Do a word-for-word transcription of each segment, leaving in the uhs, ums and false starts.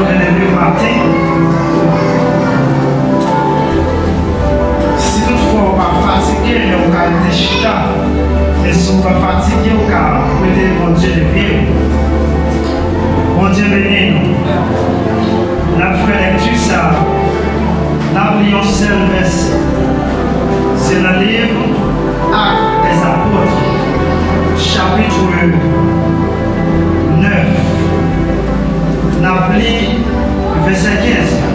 Leve maten. Si toutfwa ou pa fatige, men ou ka rete chita. Men si ou pa fatige, ou ka prete Bondye de pye w. Bondye beni nou. N ap fè lekti sa a. N ap li yon sèl vèsè. Se nan liv Actes des Apôtres, chapit nèf. N ap li vèsè kenz la.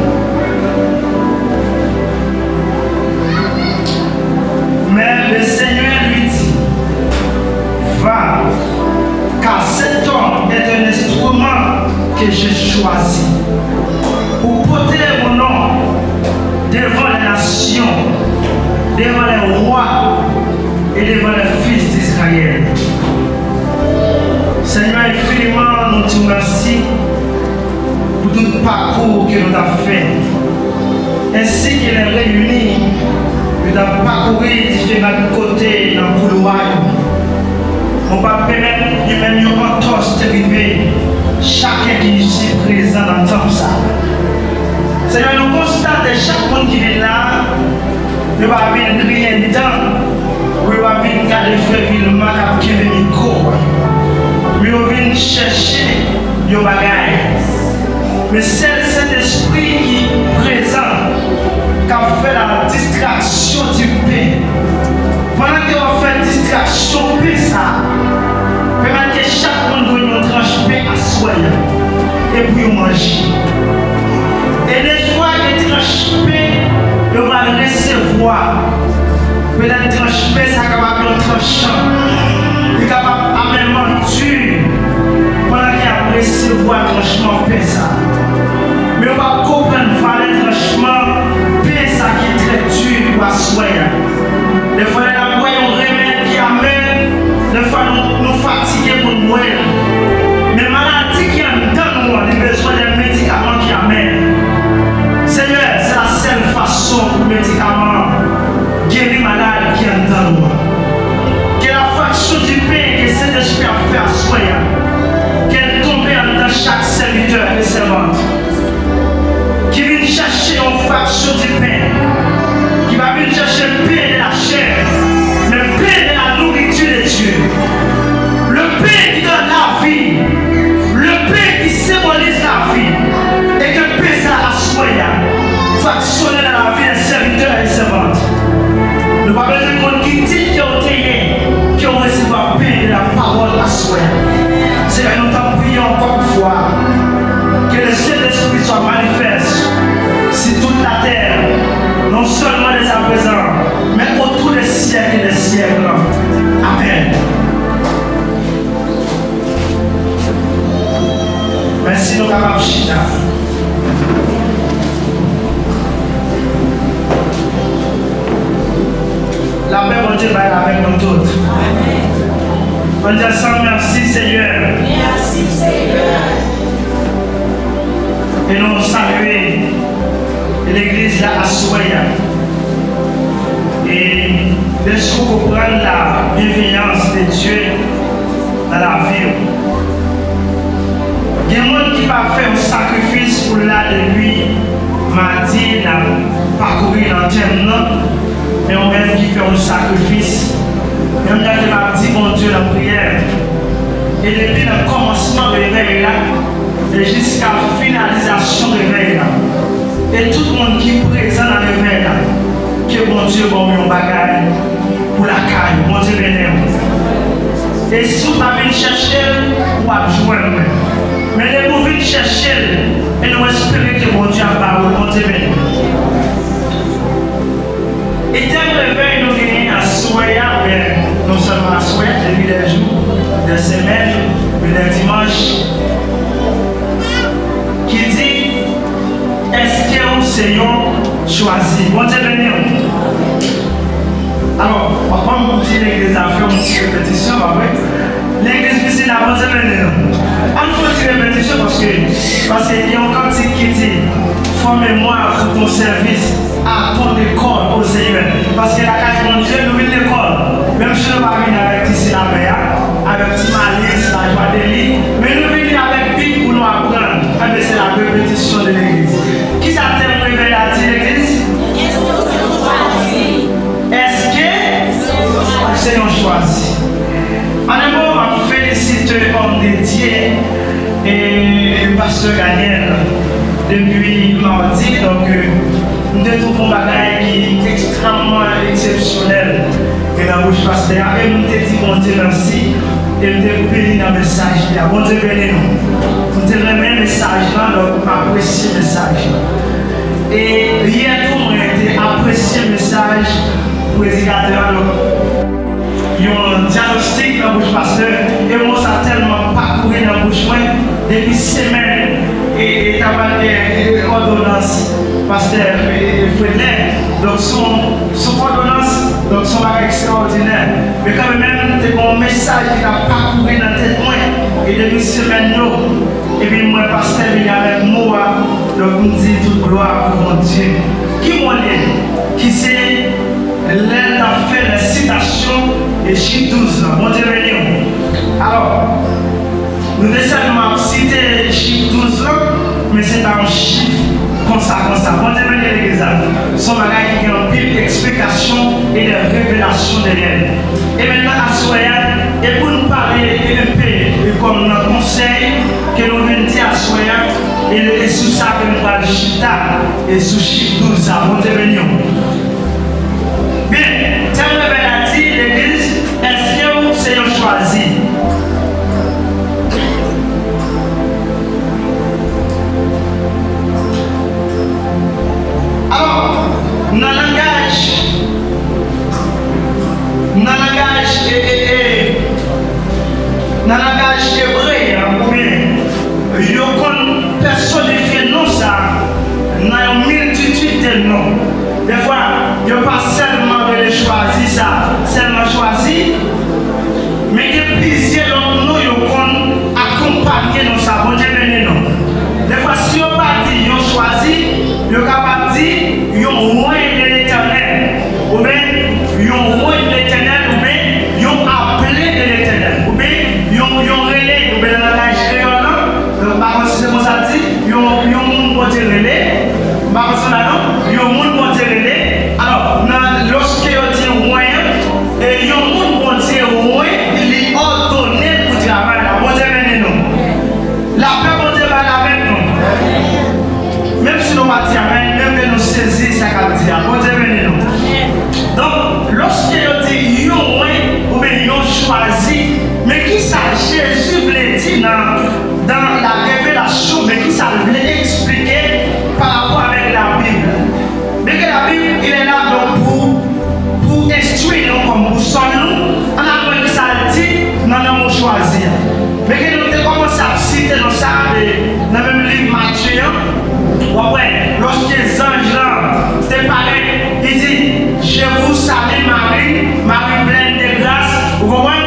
Mais le Seigneur lui dit, va, car cet homme est un instrument que j'ai choisi pour porter mon nom devant les nations, devant les rois et devant les fils d'Israël. Senyè, enfiniman, nou di w mèsi pou tout pakou ke nou t ap fè, ensi ke lè reyini, yo t ap pakouri diferan kote nan koulwa yo. Ou pa pèmèt ni menm yon antòs te rive chak endividu prezan nan tanp sa a. Senyè, nou konstate chak moun ki vin la, yo pa vin griyen dan, ou yo pa vin gade frè Vilma k ap kenbe mikwo a. Men yo vin chèche yon bagay. Men sèl Sentespri ki prezan, k ap fè la distraction du pain. Pandan ke w ap fè distraksyon pen sa a, pèmèt ke chak moun jwenn yon tranch pen aswè a, e pou yo manje. E lè swa gen tranch pen yo pral resevwa, petèt tranch pen sa a kapab yon tranch chan, li kapab amèman di pandan ke y ap resevwa tranchman pen sa a. Men yo p ap konprann valè tranchman pen sa ki trè di pou aswè a. Dèfwa, lè n ap bwè yon remèd ki amè, dèfwa nou, nou fatige pou n bwè l. Men maladi ki anndan nou an, li bezwen de medikaman ki amè. Senyè, se la sèl fason pou medikaman an geri malad ki anndan nou an. Ke la fraction du pain ke Sentespri ap fè aswè a, ke l tonbe anndan chak sèvitè e sèvant ki vin chèche yon fraction du pain, ki pa vin chèche pain de la chair, men pain de la nourriture de Dieu. Le pain qui donne la vie, le pain qui symbolise la vie, e ke pen sa aswè a fractionner dans la vie des serviteurs et servantes. Nou pa bezwen konn ki tit ke w te ye, ke w resevwa pen de la pawòl aswè a. Senyè, nou t ap priye ankò yon fwa, ke le Saint-Esprit soit manifeste sur toute la terre, non seulement dès à présent, mais autour des siècles des siècles. Amen. Mèsi, nou kapab chita. Lapè Bondye bay avèk nou tout. Ann di ansanm, mèsi, Senyè. Mèsi, Senyè. E nou salye legliz la aswè a. E lèske w konprann la bienveillance de Dieu nan lavi w. Gen moun ki pa fè yon sakrifis pou l la depi madi n ap pakouri nan tèm nan, men ou menm ki fè yon sakrifis, menm jan ke m ap di Bondye nan priyè, e depi nan kòmansman revèy la e jiska finalizasyon revèy la, e tout moun ki prezan nan revèy la, ke Bondye ba w yon bagay pou lakay ou. Bondye beni w. E si w pa vin chèche l, w ap jwenn mwen. Men depi w vin chèche l, e nou espere ke Bondye ap ba ou l. Bondye beni w. E tèm revèy nou genyen aswè a, oubyen non sèlman aswè a, depi dè jou, dè semèn, men dè dimanch, ki di, èske w se yon chwazi? Bondye beni w. Alò, w ap ban m ti legliz la fè yon ti repetisyon, pa vre? Legliz Piscina, Bondye beni nou. Ann fè yon ti repetisyon paske, paske gen yon kantik ki di, fò memwa pou ton sèvis à ton école au Seigneur. Paske lakay Bondye, nou vin lekòl. Menm si nou pa vini avèk ti silabè a, avèk ti malis, lajwa deli, men nou vini avèk Bib pou nou aprann. Enben, se la repetisyon. Pastè Daniel depi madi, donk, euh, m te twouve yon bagay ki ekstrèmman eksepsyonèl ke nan bouch pastè a, e m te di Bondye mèsi, e m te beni nan mesaj li a. Bondye beni nou. M te renmen mesaj lan, donk m apresye mesaj lan. E yè tou, mwen te apresye mesaj predikatè a, donk, yon dyagnostik nan bouch pastè, e mo sa tèlman pakouri nan bouch mwen depi semèn, e, e ta pral gen, e, òdonans pastè, e, Fredlè. Donk, se yon, se yon òdonans, donk, se yon bagay ekstraòdinè. Men kanmenm, te gen yon mesaj ki t ap pakouri nan tèt mwen, e depi semèn yo, epi m wè pastè vini avèk mo a, donk, m di tout glwa pou Bondye. Ki mo l ye? Ki se lè l t ap fè lè sitasyon e chif douz lan. Bondye beni w. Alò, nou te sèlman ap site chif douz lan, men se pa yon chif konsa, konsa. Bondye beni legliz la. Se yon bagay ki gen anpil eksplikasyon e de revelasyon dèyè l. E mentnan, aswè a, e pou nou pale e enpe, e kòm nan konsèy ke nou vin di aswè a, e, e sou sa ke nou pral chita, e sou chif douz sa. Bondye beni w. Byen, tèm revèy la di, legliz, èske w se yon chwazi? Alò, nan langaj, nan langaj, e, e, e, nan langaj ebre a, oubyen yo konn pèsonifye non sa a nan yon miltitid de non. Defwa, yo pa sèlman rele chwazi sa, sèlman chwazi, men gen plizyè lòt non yo konn akonpanye non sa. Bondye beni nou. Defwa, si yo pa di yon chwazi, yo kapab di yon reny de Letènèl, oubyen yon reny de Letènèl, oubyen yon aple de Letènèl, oubyen yon, yon rele, oubyen nan langaj kreyòl lan, m pa konn si se konsa l di, yon, yon moun Bondye rele, m pa konn si se konsa non, yon moun Bondye rele. Alò, nan, lòske yo di reny an, e yon moun Bondye reny, li òdone l pou travay la. Bondye beni nou. Lapè Bondye bay la avèk nou. Menm si nou pa di amèn, men ke nou sezi sa k ap di a. Bondye beni nou. Donk, lòske yo di yon reny oubyen yon chwazi, men kisa Jezi vle di nan, dans la révélation, men kisa l vle eksplike pa rapò avèk Labib? Byenke Labib, il est là, donk, pou, pou enstwi nou, kòm bousòl nou, ann al wè kisa l di nan, nan mo chwazi a. Byenke nou te kòmanse ap site non sa a, e nan menm liv Matye an, w ap wè, lòske zanj lan te parèt, li di, Je vous salue, Marie, Marie pleine de grâce. Ou konprann?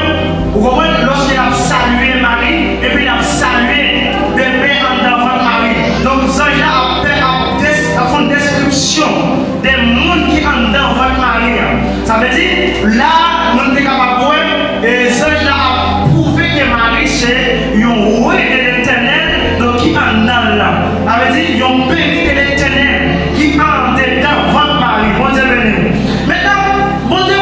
Ou konprann? Lòske l ap salye Mari, epi l ap salye bebe anndan vant Mari. Donk, zanj la ap fè, ap des-, ap fè yon deskripsyon de moun ki anndan vant Mari an. Sa vle di, la, nou te kapab wè, e, zanj la ap pwouve ke Mari se yon reny de Letènèl, donk ki anndan l lan. Sa vle di, yon beni de Letènèl ki andedan vant Mari. Bondye beni w. Mentnan, Bondye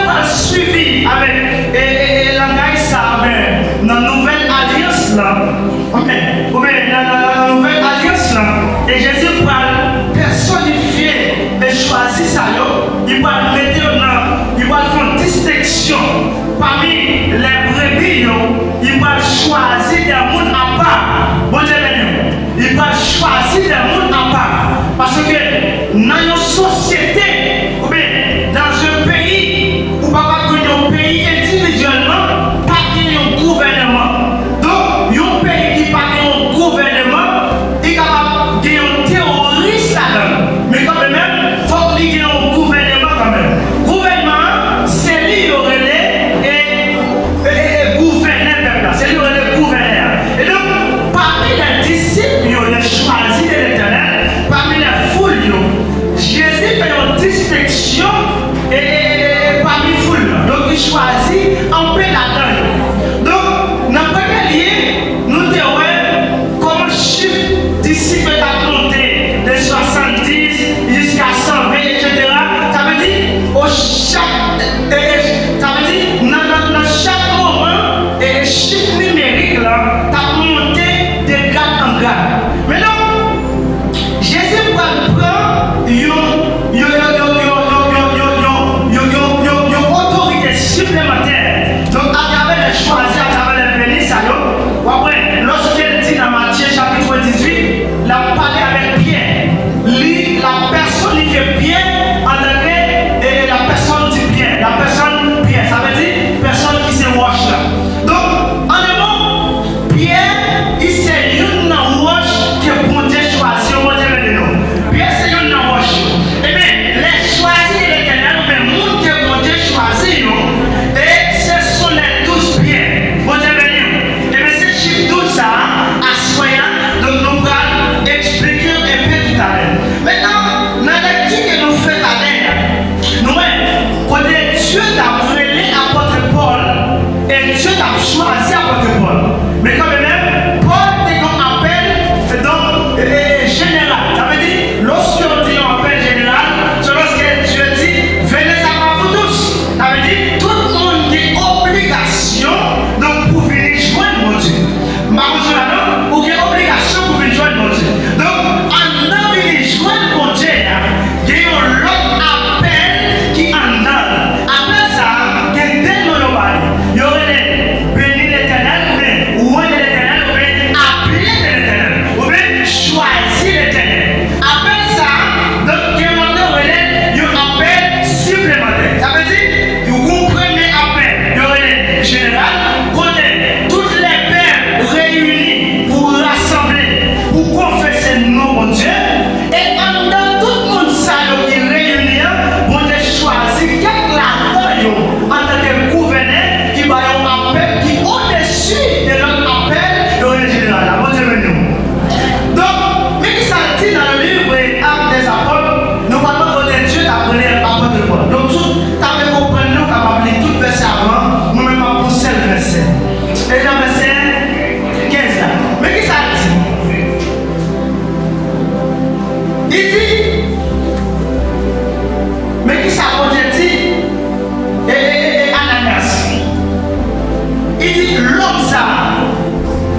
Lòm sa a,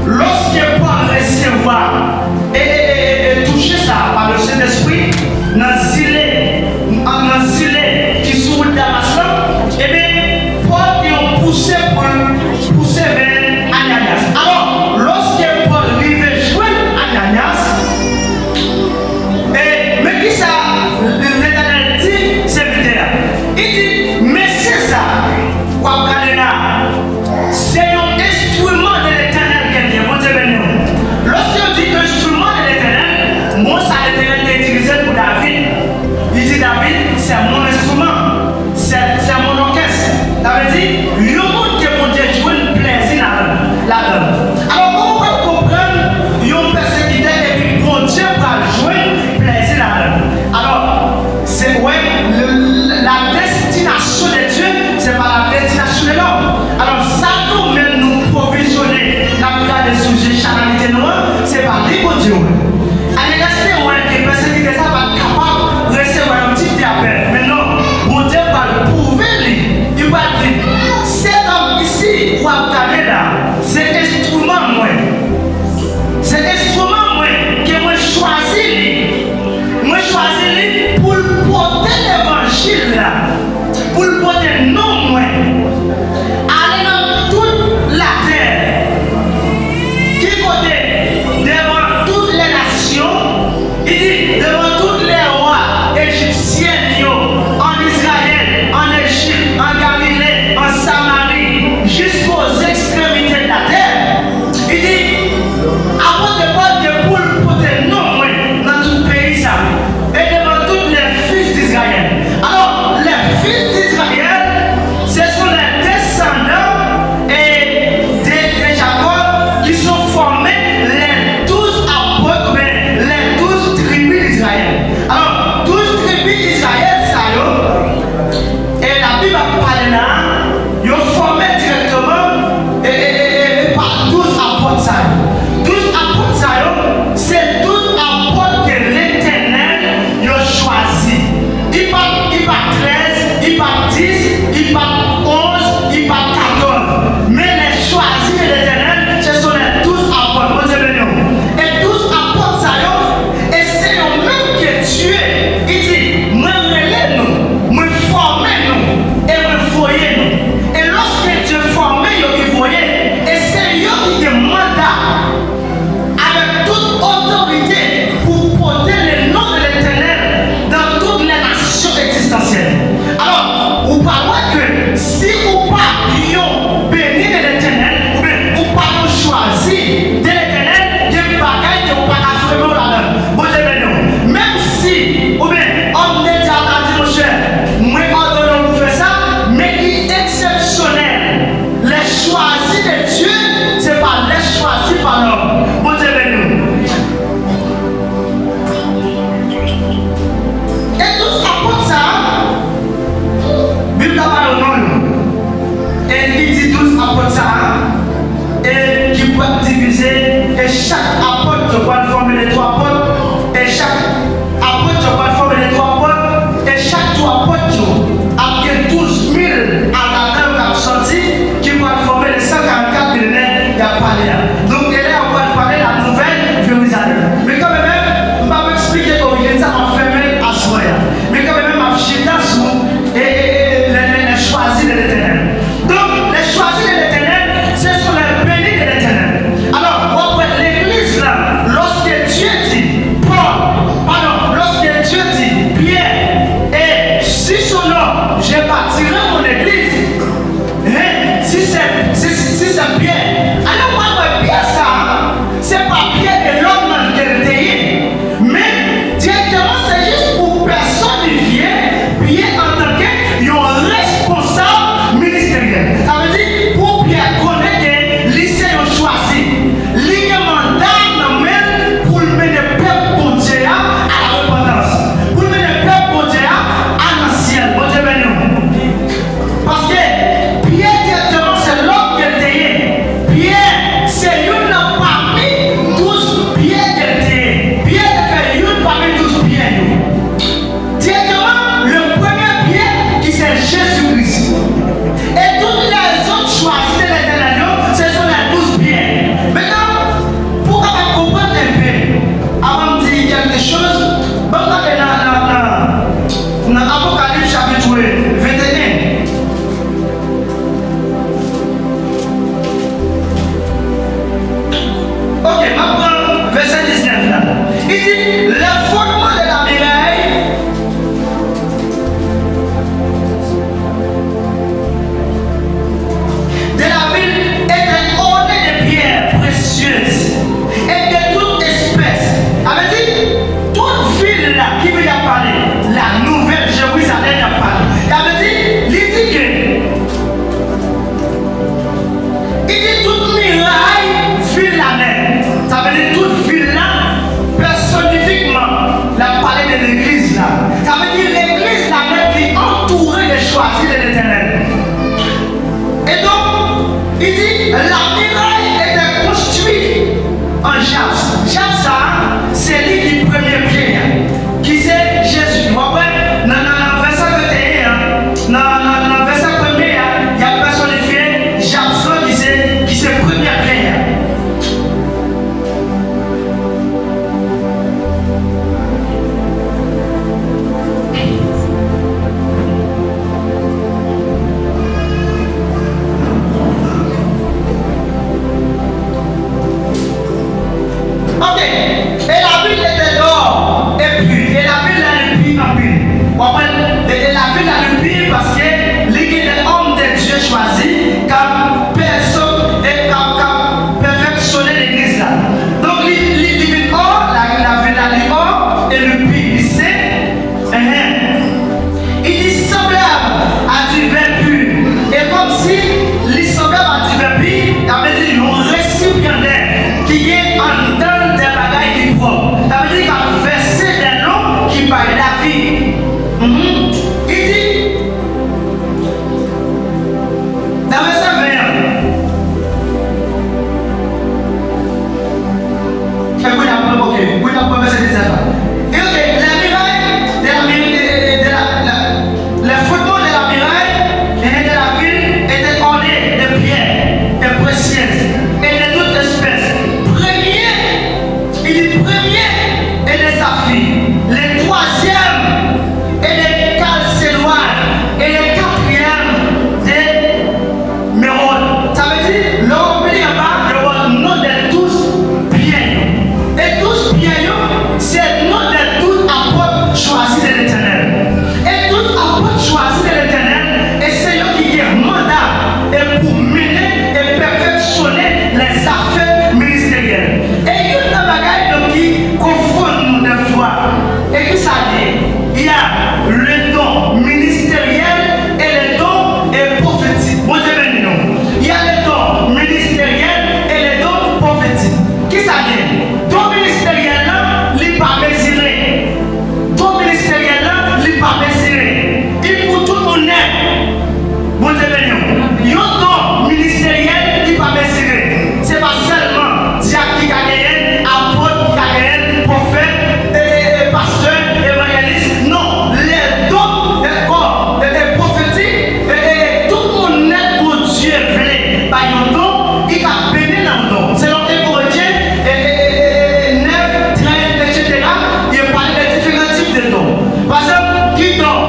lòske Pòl resevwa e, e, e, e, e touche sa a pa le Sentespri, nan zile, nan zile ki sou wout Damas lan, ebyen, Pòl gen yon pouse pou l pouse vè Ananyas. Alò, lòske Pòl rive jwenn Ananyas, e men kisa Letènèl di sèvitè a. Li di, mesye sa a w ap gade la, se yon enstriman de Letènèl ke l ye. Bondye beni w. Lòske yo di enstriman de Letènèl, mo sa a Letènèl te itilize l pou David. Li di David, c'est mon instrument, c'est, c'est mon orchestre. Sa vle di, yon moun ke Bondye jwenn plèzi ladan l. Alò, kòman w pral konprann yon pèsekitè epi Bondye pral jwenn plèzi ladan l? Alò, se, wè, le, la destination de Dieu, c'est pas la destination de l'homme. Alò, sa nou menm nou pwovizyone, n ap gade sou je chanalite nou an, se pa li Bondye wè. Ananyas te wè ke pèsekitè sa pa t kapab resevwa yon tit de apèl. Men non, Bondye pral pwouve li. Li pral di, cet homme ici, w ap gade la, se enstriman mwen. Se enstriman mwen ke mwen chwazi li. Mwen chwazi li pou l pote levanjil la, pou l pote non mwen. Ale nan tout latè. Ki kote? Devan tout lè nasyon. Li di, devan tout lè wa ejipsyen yo, an Izrayèl, an Ejip, an Galile, an Samari, jisko zekstremite de latè. Li di, apot Pòl te pou l pote non mwen nan tout peyi sa, e devan tout les fils d'Israël. Alò, les fils d'Israël, ce sont les descendants et de, de Jacob qui sont formés les douze apôtres, oubyen les douze tribus d'Israël. Alò, douz tribi Izrayèl sa yo, e Labib ap pale la a, yo fòme dirèkteman e, e, Choisi de l'Éternel. Et donc, il dit, la muraille était construite en jaspe. Jaspe, sa, se li ki premye pye a, ki se Jezi. W ap wè, nan, nan, nan vèsè ke te ye a, nan, nan, nan vèsè premye a, y ap pèsonifye jaspe lan ki se, ki se premye pye a. Ok. Et la ville était d'or et pure. E lavil la li pi anpil. Ou konprann? E, e lavil la li pi paske li gen de homme de Dieu choisi k ap pèso-, e k ap, k ap pèfèksyone legliz la. Donk, li, li, li vin or, la, lavil la li or, e li pi, li sen. Enhen. Il dit semblable à du vin pur. E kòmsi li sanblab a du vin pur, sa vle di yon resipyandè ki gen anndan l de bagay ki pwòp. Sa vle di k ap vèse dèlo ki bay lavi. Mhm. Li di, nan vèsè ven an, e wi, n ap pran, ok, wi, n ap pran vèsè diznèf la. E ok, les murailles de la, de, de, de la, la, les fondements de la muraille et de la ville étaient ornés de pierres et précieuses et de toute espèce. Premye, li di premye e de safir, le twazyèm e de kalsedwàn, e le katriyèm de mewòd. Sa vle di, lè w ap li anba, yo ba w non de douz pyè yo. E douz pyè yo, se non de douz apot chwazi de Letènèl. E douz apot chwazi de Letènèl, e se yo ki gen manda e pou mennen e pèfeksyone lèzafè ministeryèl. E youn nan bagay donk ki konfonn nou dèfwa, e ki sa l ye? Il y a le don ministériel et le don, eh, prophétique. Bondye beni nou. Il y a le don ministériel et le don prophétique. Ki sa l ye? Don ministeryèl la, li pa mezire. Don ministeryèl la, li pa mezire. Li pou tout moun nèt. Bondye beni w. Yon don ministeryèl, li pa mezire. Se pa sèlman dyak ki ka genyen l, apot ki ka genyen l, pwofèt, e, e, e, pastè, evanjelis. Non, lè don, e, kò, e, e, pwofetik, e, e, e, tout moun nèt Bondye vle bay yon don, li ka beni nan yon don. Selon Ebre, e, e, e, e, e, nèf, trèz, etsetera, yo pale de diferan tip de don. Pa egzanp, ki don?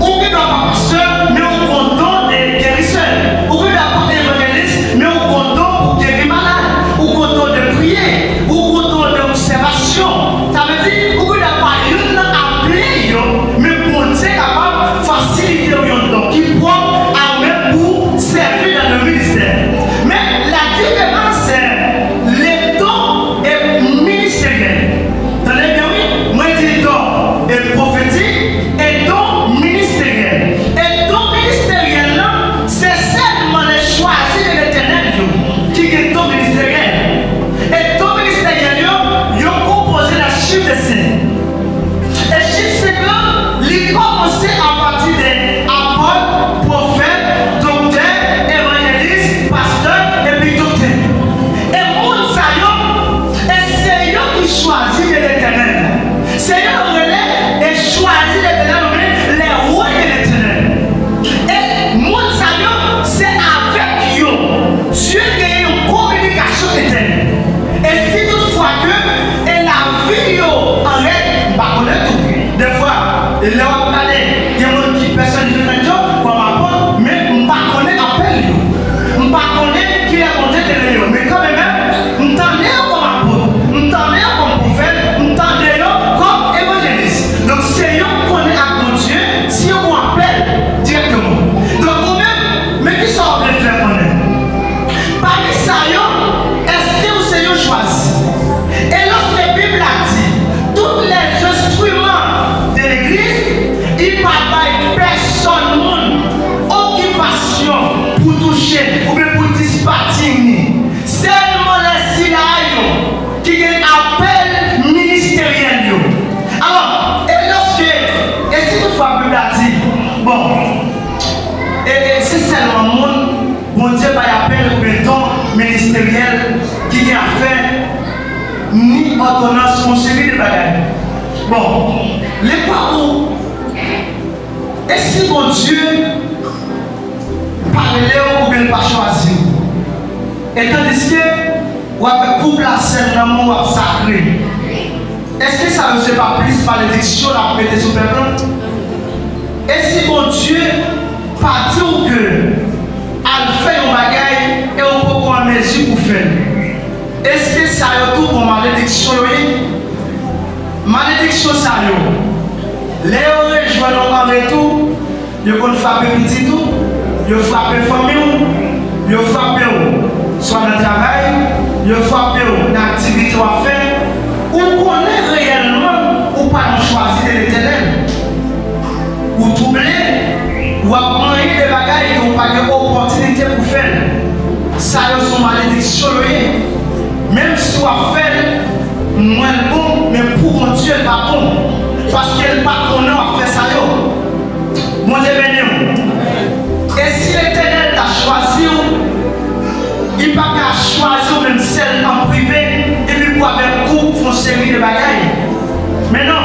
Ou gen dwa pa pastè, men ou gen don de gerisè. Ou gen dwa pa evanjelis, men ou gen don pou geri malad. Ou gen don de priye. Ou gen don de obsèvasyon. Sa vle di, ou gen dwa pa youn nan aple yo, men Bondye kapab fasilite w yon don ki pwòp a ou menm pou sèvi nan le ministè. Men, la diferans, se le don e ministeryèl. Tande byen, wi. Mwen di don e pwofetik e don ministeryèl. E don ministeryèl lan, se sèlman lè chwazi de Letènèl yo ki gen don ministeryèl. E don ministeryèl yo, yo konpoze de chif de senk. E chif senk lan, li kòmanse apati de apot, pwofèt, doktè, evanjelis, pastè, epi doktè. E moun sa yo, e se yo ki chwazi de Letènèl. Se yo yo rele e chwazi Letènèl, oubyen les rôlés de l'Éternel. E moun sa yo, se avèk yo Dye genyen yon kominikasyon etèn. E si toutfwa ke, e lavi yo an règ, m pa konnen tou. Dèfwa, e lè w ap gade, gen moun ki pèsonifye tèt yo kòm apot, men m pa konnen apèl yo. M pa konnen kilè Bondye te rele yo, men kanmenm, m tande yo kòm apot, m tande yo kòm pwofèt, m tande yo kòm evanjelis. Donk, se yo k konnen ak Bondye si yo gon apèl dirèkteman. Donk, ou menm, men kisa w vle fè konnen? Pami sa yo, èske ou se yon chwazi? E lòske Bib la di, tous les instruments de l'église òdonans pou yon seri de bagay. Bon, lè pa ou, e si Bondye pa rele w oubyen l pa chwazi w? E tandiske w avèk koup lasèn nan men w ap sakre, èske sa yo se pa plis malediksyon l ap mete sou pèp la? E si Bondye pa di w ke al fè yon bagay e w poko an mezi pou fè l, èske sa yo tou bon malediksyon yo ye? Malediksyon sa yo, lè yo rejwenn ou an retou, yo konn frape pitit ou, yo frape fanmi w, yo frape w swa nan travay, yo frape w nan aktivite w ap fè. Ou konnen reyèlman ou pa yon chwazi de Letènèl. Ou twouble, w ap manyen de bagay ke w pa gen opòtinite pou fè l. Sa yo se yon malediksyon yo ye. Menm si w ap fè l, m wè l bon, men pou Bondye l pa bon, paske l pa konnen w ap fè sa yo. Bondye beni w. E si Letènèl ta chwazi w, li pa ka chwazi w menm sèl an prive, epi pou avèk ou fè yon seri de bagay. Men non,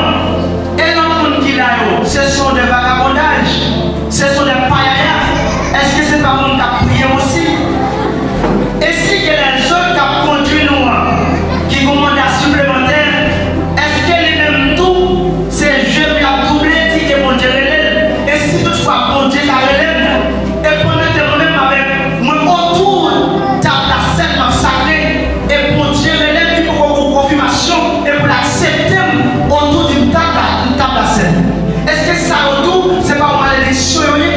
e lòt moun ki la yo, se son de vagabondaj, se son de payaya. Èske se pa moun k ap priye osi? E si gen lèzòd k ap kondui nou an, ki gen yon manda siplemantè, èske li menm tou, se je l ap twouble, di ke Bondye rele l? E si toutfwa Bondye ta rele m, e pandan ke mwen menm avèk mwen otou tab lasèn m ap sakre, e Bondye rele m, li poko gon konfimasyon, e pou l aksepte m otou di tab la, tab lasèn. Èske sa yo tou, se pa yon malediksyon yo ye?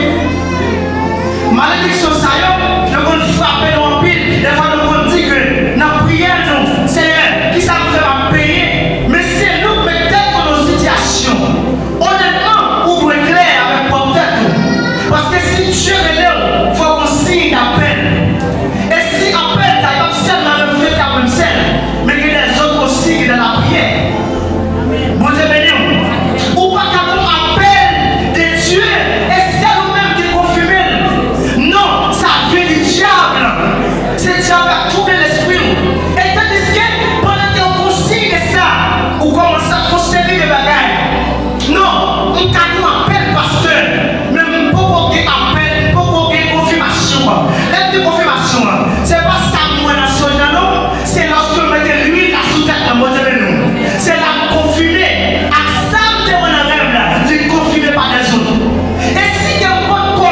Malediksyon sa yo, yo konn frape nou anpil. Dèfwa nou konn di ke nan priyè nou, Senyè, kisa m fè m ap peye? Men se nou k met tèt nou nan sitiyasyon. Onètman, ou dwe klè avèk pwòp tèt ou. Paske si Dye rele w, fòk gon siy dapèl. E siy apèl sa, li p ap sèlman reflete avè m sèl, men gen dèzòt osi ki nan lapriyè. Bondye beni w. Ou pa ka gon apèl de Dye, e sèl ou menm ki konfime l. Non, sa vyen di dyab. Se dyab la twouble lespri w. E tandiske, pandan ke w konsiy de sa, ou kòmanse ap fè yon seri de bagay. Non, m ka gen yon apèl pastè, men m poko gen apèl, m poko gen konfimasyon an. Lè m di konfimasyon an, se pa sa m wè nan sonj la non, se lòske yo mete lwil la sou tèt mwen, Bondye beni w. Se la m konfime ak sa m te wè nan rèv la, li konfime pa dèzòt. E si ke m potko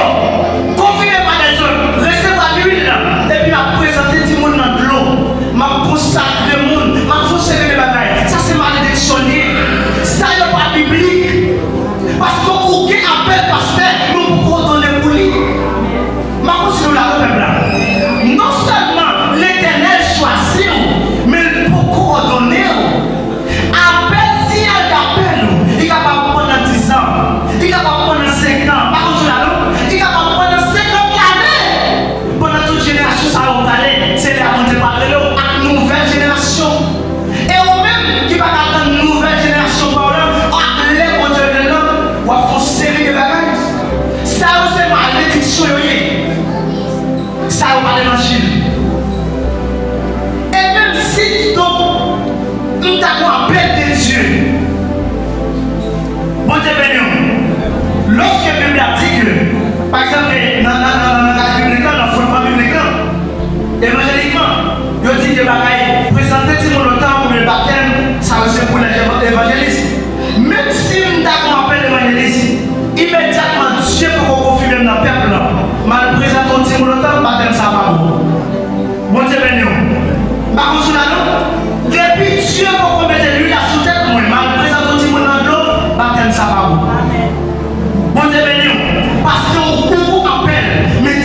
konfime pa dèzòt, resevwa lwil la, epi m ap prezante timoun nan dlo, m ap konsakre moun, m ap fè yon seri de bagay. Sa se malediksyon li ye. Sa yo pa biblik. Paske ou gen apèl pastè, men ou poko òdone pou li. M ap kontinye la, non, pèp la. Non sèlman Letènèl chwazi w, men l poko òdone w. Apèl, siyal dapèl ou, li kapab pandan dizan, li kapab pandan senkan, pa konn sou la non, li kapab pandan senkant lane. Pandan tout jenerasyon sa yo prale, se lè a Bondye pral rele w ak nouvèl jenerasyon. E ou menm ki pa ka tann nouvèl jenerasyon pa w lan, ak lè Bondye rele w lan, w ap fè yon seri de bagay. Sa yo se malediksyon yo ye. Sa yo pa levanjil. E menm si kidonk m ta gon apèl de Dye, Bondye beni w. Lòske Bib la di ke, pa egzanp, nan, nan, nan, nan, nan kad biblik lan, nan fondman biblik lan, evanjelikman, yo di ke bagay, prezante timoun o tanp oubyen batèm, sa yo se pou lè evanjelis. Menm si m ta gon apèl evanjelis, imedyatman Dye poko konfime m nan pèp lan, m al prezante yon timoun o tanp, batèm sa pa bon. Bondye beni w. M pa konn sou la non. Depi Dye poko mete lwil la sou tèt mwen, m al prezante yon timoun nan dlo, batèm sa pa bon. Bondye beni w. Paske ou, ou, ou apèl, men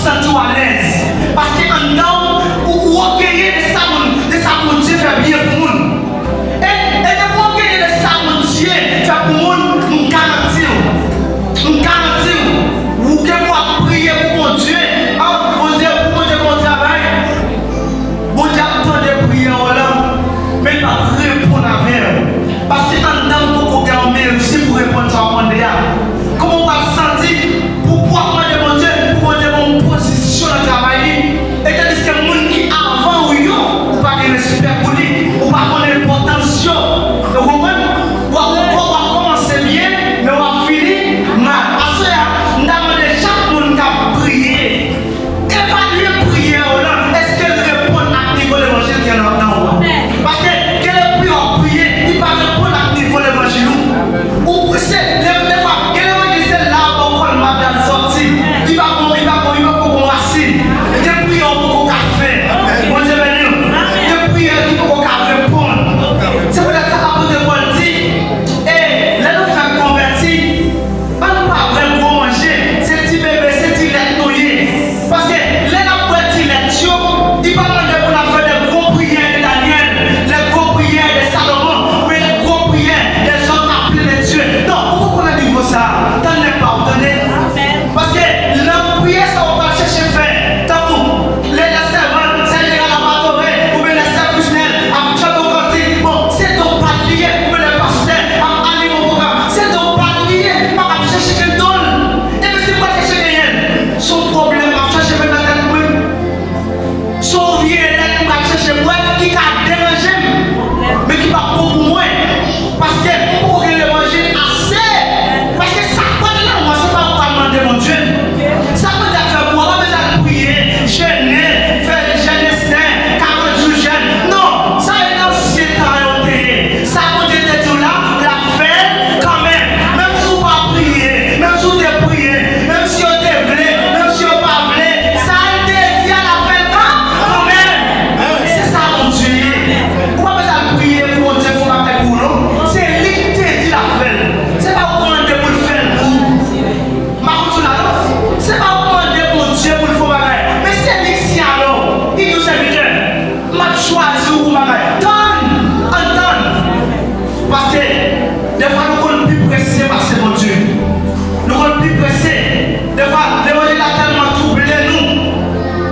Santi w alèz. Paske anndan w, ou, ou ògeye de sa moun, de sa Bondye fè byen pou moun. E, e depi w ògeye de sa Bondye fè pou moun, m garanti w, m garanti w, ou gen pou ap priye pou Bondye. A, Bondye, pou Bondye fè yon travay. Bondye ap tande priyè w lan, men l p ap reponn avè w. Paske anndan w poko gen yon mezi pou reponn sa w ap mande a. Kòman w pral santi pou, pou w ap mande Bondye, pou Bondye ba w yon pozisyon nan travay li? E tandiske moun ki avan w yo, ou pa gen respè pou li, ou pa konn enpòtans yo. Ou konprann? W ap, w ap, w ap kòmanse byen, men w ap fini mal. Aswè a, m ta mande chak moun k ap priye, evalye priyè w lan, èske l reponn ak nivo levanjil ki nan, nan ou a? Paske gen lè priyè w ap priye, li pa reponn ak nivo levanjil ou. Ou, se, lè, defwa, gen levanjil se la w ba w kòlmad al sòti. Li pa bon, li pa bon, li pa bon rasin. Gen priyè w poko ka fè. Bondye beni w. Gen priyè ki poko ka reponn. Se poutèt sa apot Pòl di, e lè nou fèk konvèti, ann pa bwè gwo manje, se ti bebe, se ti lèt nou ye. Paske lè n ap bwè ti lèt yo, li pa mande pou n ap fè de gwo priyè de Danyèl, de gwo priyè de Salomon, oubyen de gwo priyè de zòm aple de Dye. Non, ou poko nan nivo sa a. Tann lè pa w, tande. Paske nan priyè sa w pral chèche fè, tankou lè, lè sèvant, sè jeneral ap adore, oubyen lè sè Frisnèl ap chante yon kantik, bon, se don pa l li ye, oubyen lè pastè ap anime yon pwogram, se don pa l li ye, m pa ap chèche gen don l. Epi si m pral chèche genyen l, se yon pwoblèm m ap chèche met nan tèt mwen. Se yon vye lèt m pral chèche bwè ki ka deranje m, men ki p ap bon pou mwen. Paske m poko gen levanjil ase. Paske sa k pral nan mwen, se pa ou k pral mande Bondye. Sa Bondye ap fè pou ou, ou pa bezwen al priye, jene, fè jèn Estè, karant jou jèn. Non, sa e ansyen tan yo te ye. Sa Bondye te di w la, l ap fè l kanmenm. Menm si w pa priye, menm si w te priye, menm si yo te vle, menm si yo pa vle, sa l te di a, l ap fè l kan, kanmenm. Se sa Bondye ye. Ou pa bezwen al priye pou Bondye fè yon bagay pou ou, non. Se li k te di l ap fè l. Se pa ou k mande pou l fè l pou ou. M pa konn si w la, non. Se pa ou k mande Bondye pou l fè yon bagay. Men se li k sinyale w. Li di w, sèvitè, m ap chwazi w pou bagay. Tann! Ann tann! Paske, defwa, nou konn pi prese pase Bondye. Nou konn pi prese. Defwa, levanjil la tèlman twouble nou.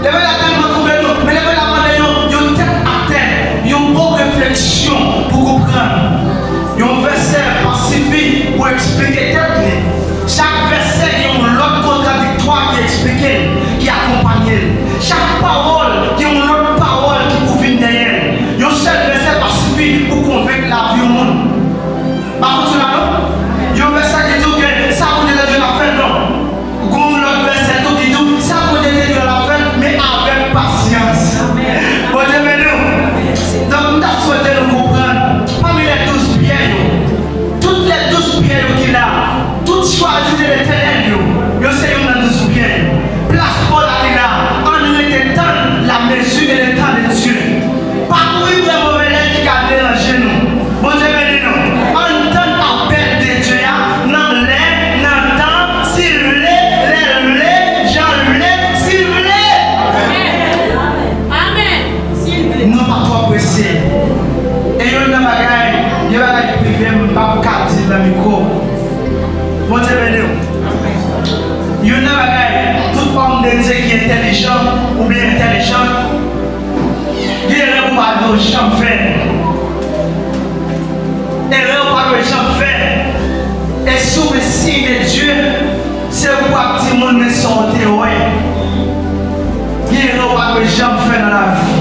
Levanjil la tèlman twouble nou. Men levanjil la mande yon, yon tèt a tèt, yon bon refleksyon pou konprann. Yon vèsè pa sifi pou eksplike tèt li. Chak vèsè gen yon lòt kontradiktwa ki eksplike l, ki akonpanye l. Chak pawòl gen yon lòt pawòl ki pou vin dèyè l. Yon sèl vèsè pa sifi pou konvenk lavi yon moun. Pa konn si w la, non? Yon vèsè ki di w ke sa Bondye te di l ap fè, non. Gon lòt vèsè tou ki di w, sa Bondye te di w l ap fè, men avèk pasyans. Bondye beni w. Donk, m ta swete nou konprann, pami lè douz pyè yo, tout lè douz pyè yo ki la, tout chwazi de Letènèl yo, yo se youn nan douz pyè yo. Plas Pòl la li la, ann rete tann la mesure et le temps de Dieu. Pa kouri bwè move lèt ki ka deranje nou. Bondye beni nou. Ann tann apèl de Dye a nan lè, nan tan, si l vle, lè l vle, jan l vle, si l vle. Amèn. Si l vle. Nou pa twò prese. E youn nan bagay, yon bagay prive, m p ap ka di l nan mikwo. Bondye beni w. Youn nan bagay, tout òm de Dye ki entèlijan oubyen entèlijant, gen erè ou pa dwe janm fè. Erè ou pa dwe janm fè. E si w gen siy de Dye, se ou k ap di moun men sa w te wè. Gen erè ou pa dwe janm fè nan lavi.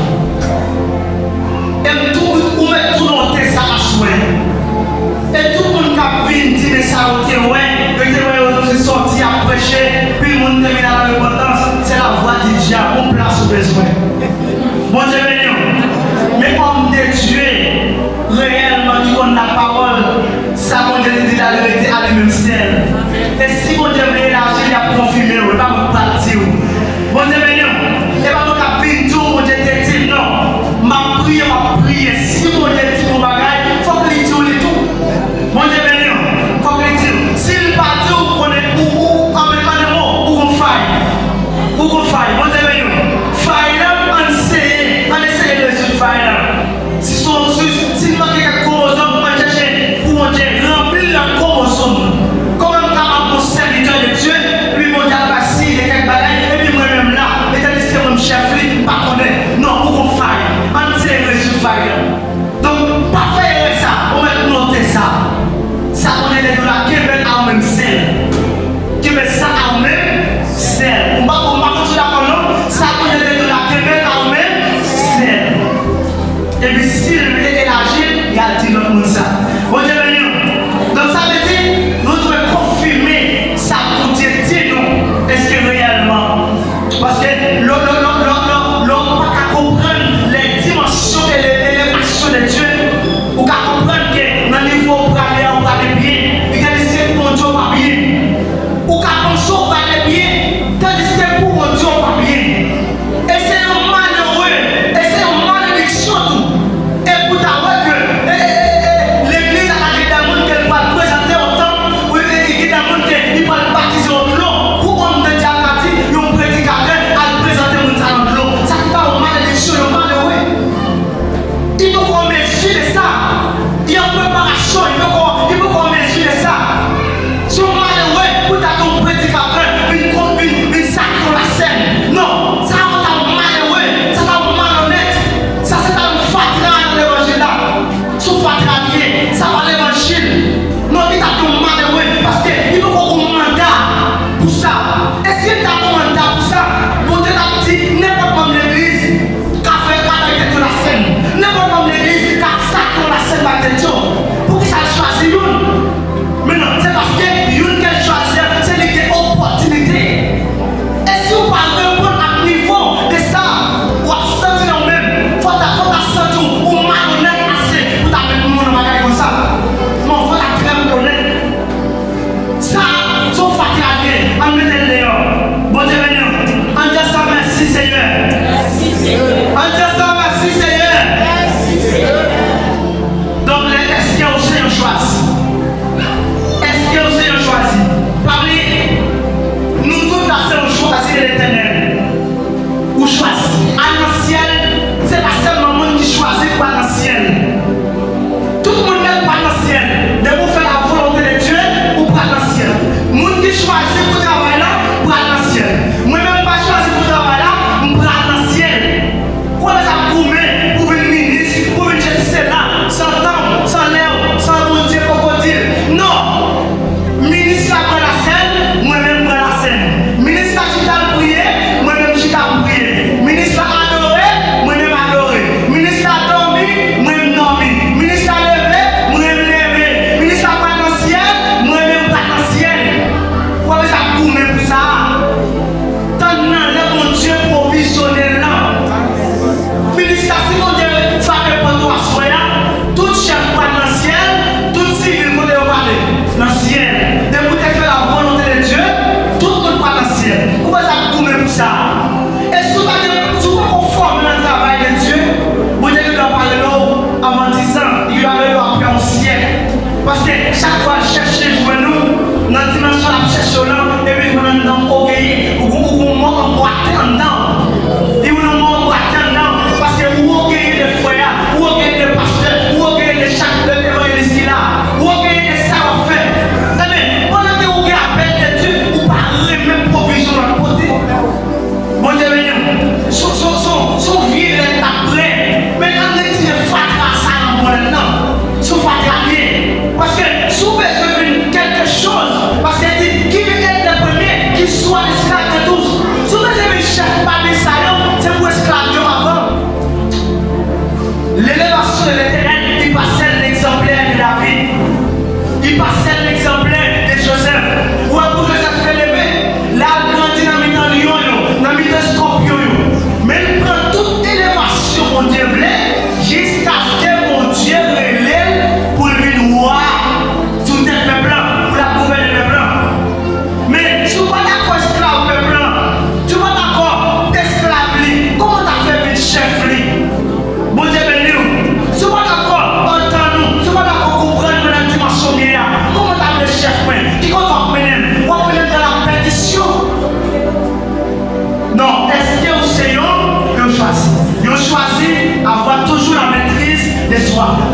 E m tou, ou mèt tou note sa aswè. E tout moun k ap vin di men sa yo te wè, yo te wè yo te sòti ap preche, pi moun te vin a la repantans, se la vwa di dya, yon plas ou bezwen. Bondye beni w. Men òm de Dye, reyèlman, ki konn lapawòl, sa Bondye te di la, li rete a li menm sèl. E si Bondye vle elaji, li ap konfime w, e pa mwen k pral di w. Bondye beni w. E pa mwen k ap vin di w, Bondye te di m, non. M ap priye, m ap priye. Si Bondye di m yon bagay, fòk li di w li tou. Bondye beni w. Fòk li di w. Si l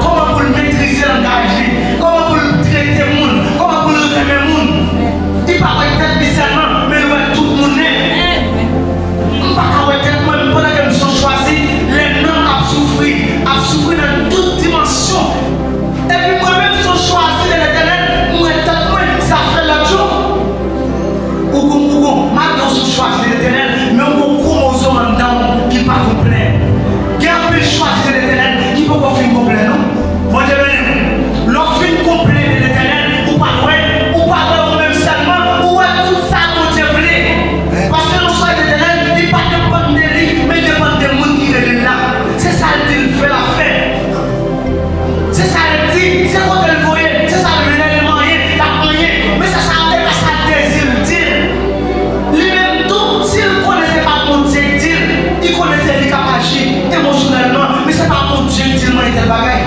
Kòman pou l metrize langaj li, kòman pou l trete moun, kòman pou l renmen moun. Li pa wè tèt li sèlman, men l wè tout moun nèt. M pa ka wè tèt mwen, m pandan ke m se yon chwazi, lè nanm ap soufri, ap soufri nan tout dimansyon. Epi mwen menm se yon chwazi de Letènèl, m wè tèt mwen, zafè lòt yo. Ou gon, ou gon, malgre w se yon chwazi de Letènèl, men ou gon kwomozòm anndan w ki pa konplè. Gen anpil chwazi de Letènèl ki poko fin konplè, non. Bondye beni w. Lè w fin konplè de Letènèl, ou pral wè, ou pral wè ou menm sèlman, ou wè tout sa Bondye vle. Paske nan chwazi de Letènèl, li pa depann de li, men li depann de moun ki rele l la. Se sa l di l fè, l ap fè. Se sa l di, se kote l voye l, se sa l vle, lè l manyen, l ap manyen. Men se sa, e pa sa l dezi l di l. Li menm tou, si l konnen se pa Bondye k di l, li konnen se li k ap aji emosyonèlman, men se pa Bondye k di l manyen tèl bagay.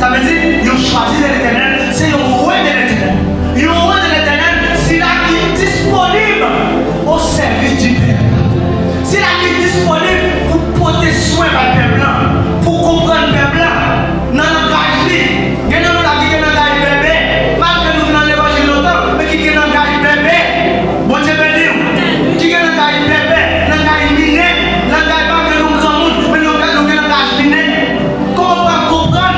Sa vle di, yon chwazi de Letènèl, se yon roi de Letènèl. Yon roi de Letènèl, sila ki disponib au service du peuple. Sila ki disponib pou pote swen bay pèp lan, pou konprann pèp lan. Nan langaj li. Gen nan nou la ki gen langaj bèbè. Malgre nou vin nan levanjil lontan, men ki gen langaj bèbè. Bondye beni w. Ki gen langaj bèbè, langaj minè, langaj malgre nou granmoun, men nou gen, nou gen langaj minè. Kòman w pral konprann?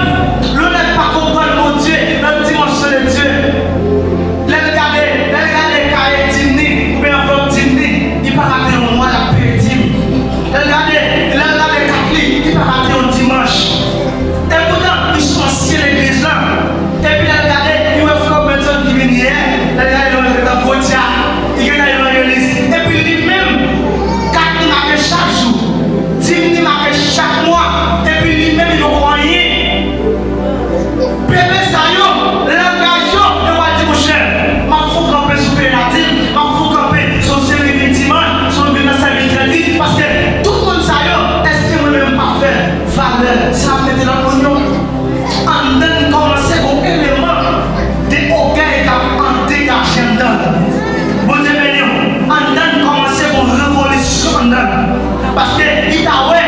Lè w pa konprann Bondye nan dimansyon de Dye. Lè l gade, lè l gade kaye dim ni, oubyen anvlòp dim ni, li pa rate yon mwa l ap peye dim. Lè l gade, lè l gade kat li, li pa rate yon dimanch. Epoutan, li sou ansyen legliz la. Epi lè l gade, li wè frè Benson ki vin yè. Lè l gade, li wè l gentan gwo dyak. Li gentan evanjelis. Epi li menm, kat li make chak jou. Dim ni make chak mwa. Epi li menm, li poko anyen. Bebe sa yo, langaj yo, yo pral di, monchè, m ap fout kanpe sou peye ladim, m ap fout kanpe sou seri vin dimanch, sou vin nan sèvis lendi, paske tout moun sa yo, èske mwen menm m pa fè valè sa ap mete lòt moun yo? Anndan n kòmanse gon eleman de ògèy k ap an degaje anndan l. Bondye beni w. Anndan n kòmanse gon revolisyon anndan l. Paske li ta wè,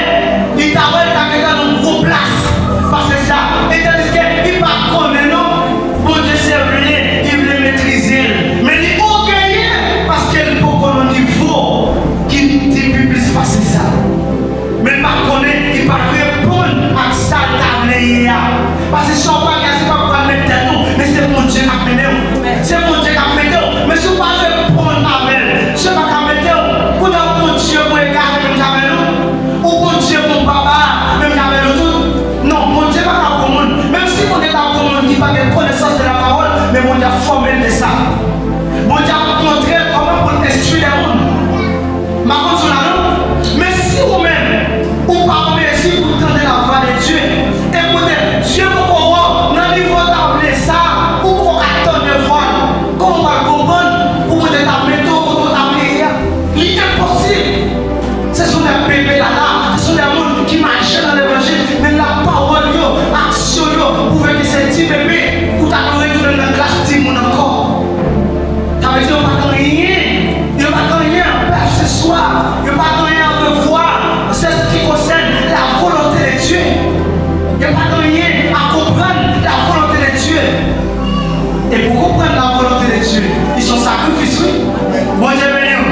li ta wè l ta gentan nan gwo plas. Pase sa. E tandiske li pa t konnen non. Bondye se vle, li vle metrize l. Men li ògeye paske l poko nan nivo ki depi plis pase sa. Men l pa t konnen, li pa t reponn ak sa l ta vle ye a. Paske sa w pral gen, se pa w pral met tèt ou, men se Bondye k ap mennen w. Se Bondye k ap mete w. Men si w pa reponn avè l, se pa ka mete w. Kounye a, Bondye bon egare menm jan avè nou. Ou Bondye bon papa, menm jan avè nou tout. Non, Bondye pa ka bon moun. Menm si Bondye ta bon moun ki pa gen konesans de la pawòl, men Bondye ap fòme l de sa. Bondye ap montre l kòman pou l enstwi de moun. M pa konn si w la non. Men si ou menm, ou pa an mezi pou tande lavwa de Dye, ekoute, Dye poko wè w nan nivo w ta vle sa, ou poko ka tande vwa l. Kòman w pral konprann pou Bondye ta mete w kote w ta vle ye a? Li enposib. Se sou de bebe lala, se sou de moun ki mache nan levanjil, men lapawòl yo, aksyon yo, pwouve ke se ti bebe, ou ta dwe retounen nan klas timoun ankò. Sa vle di yo pa gen anyen, yo pa gen anyen, pèseswa, yo pa gen anyen a revwa, se sa ki konsène la volonté de Dieu. Yo pa gen anyen a konprann la volonté de Dieu. E pou konprann la volonté de Dieu, li se yon sakrifis, wi. Bondye beni w.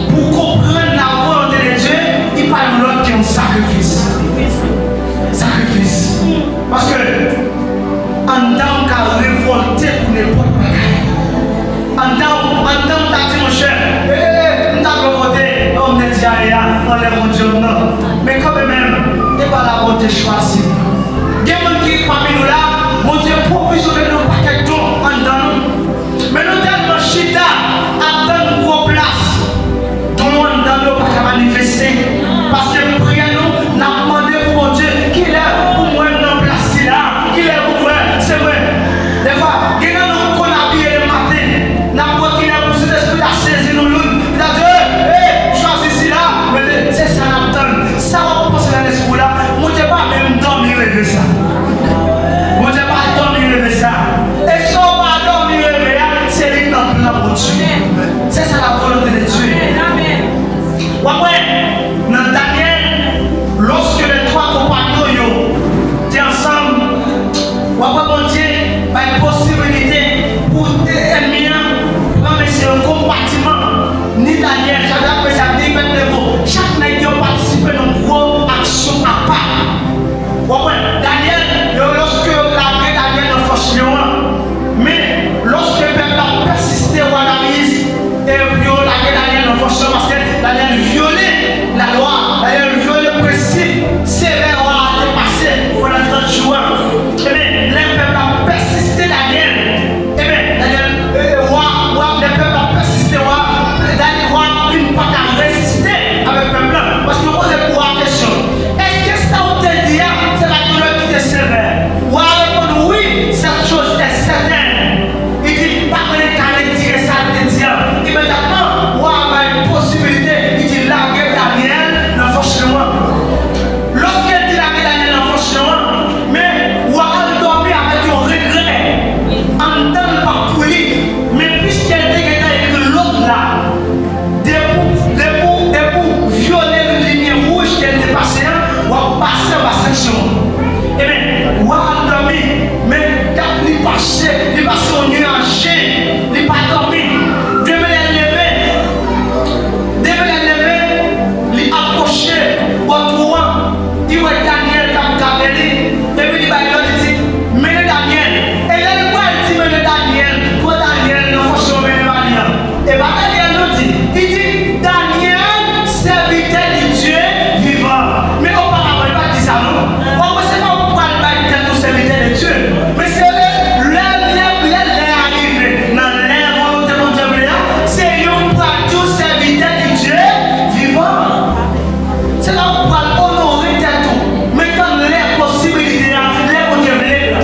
Pou konprann la volonté de Dieu, li pa yon lòt ke yon sakrifis. Sakrifis. Paske anndan w ka revòlte pou nenpòt bagay. Anndan w, anndan w ta di, monchè, eh, m ta dwe vote, oh, m te di ale a, anlè Bondye m nan. Men kanmenm, e pa la Bondye chwazi m. Gen moun ki pami nou la, Bondye pwovizyone nou pakèt don anndan nou. Men nou tèlman chita ap tann gwo plas, don anndan nou pa ka manifeste. Paske priyè nou, n ap mande pou Bondye, kilè pou mwen nan plas sila, kilè pou mwen, se mwen. Defwa, gen nan nou konn abiye lematen, n ap wè kilè pou Sentespri ta sezi nou youn, li ta di, hey, hey, chwazi sila, men se sa n ap tann. Sa w ap panse nan lespri w la, Bondye pa menm dòmi reve sa. Bondye pa dòmi reve sa. E sa w pa dòmi reve a, se li Ni Danyèl, Chadrak, Mechak, ni Abèdnego, chak nèg yo patisipe nan gwo aksyon apa. Ou konprann? Danyèl, yo, lòske yo lage Danyèl nan fòs lyon an, men lòske pèp la pèsiste, wa Dariyis, e yo lage Danyèl nan fòs lyon paske Danyèl vyole lalwa, Danyèl vyole prensip sevè wa a te pase pandan trant jou a. Ebyen, lè pèp la pèsiste Danyèl, Ebyen, Danyèl, e, e, wa, wa, lè pèp la pèsiste, wa, Danyèl, wa vin pa ka reziste avèk pèp la. Paske yo poze wa a kesyon, èske sa w te di a, se pa t yon lòd ki te sevè? Wa a reponn, wi, cette chose est certaine. Li di, pa konnen ka retire sa l te di a. Imedyatman, wa a bay posibilite, li di, lage Danyèl nan fòs lyon an. Lòske l di lage Danyèl nan fòs lyon an, men wa a al dòmi avèk yon regrè anndan l pa pou li. Men piske l te gentan ekri lòd la, depi w, depi w, depi w vyole limyè wouj ke l te pase an, w ap pase anba sanksyon an. Ebyen, wa a al dòmi, men dat li pase, li pase yon nuit en juin, li pa dòmi. Demen lè l leve, demen lè l leve, li apwoche bò twou an, li wè Danyèl k ap gade li, epi li bay lòd, li di, mennen Danyèl. E lè li pral di mennen Danyèl, pran Danyèl nan fòs lyon, mennen ba li an. E pa Danyèl non, di, li di, Danyèl, sèvitè de Dye vivan. Men oparavan, li pa t di sa non. Ou wè, se pa ou pral bay tèt ou sèvitè de Dye. Men se lè, lè, lè, lè, lè a rive, nan lè volonte Bondye vle a, se yo pral di w sèvitè de Dye vivan. Se la ou pral onore tèt ou. Men tann lè posibilite a, lè Bondye vle l la.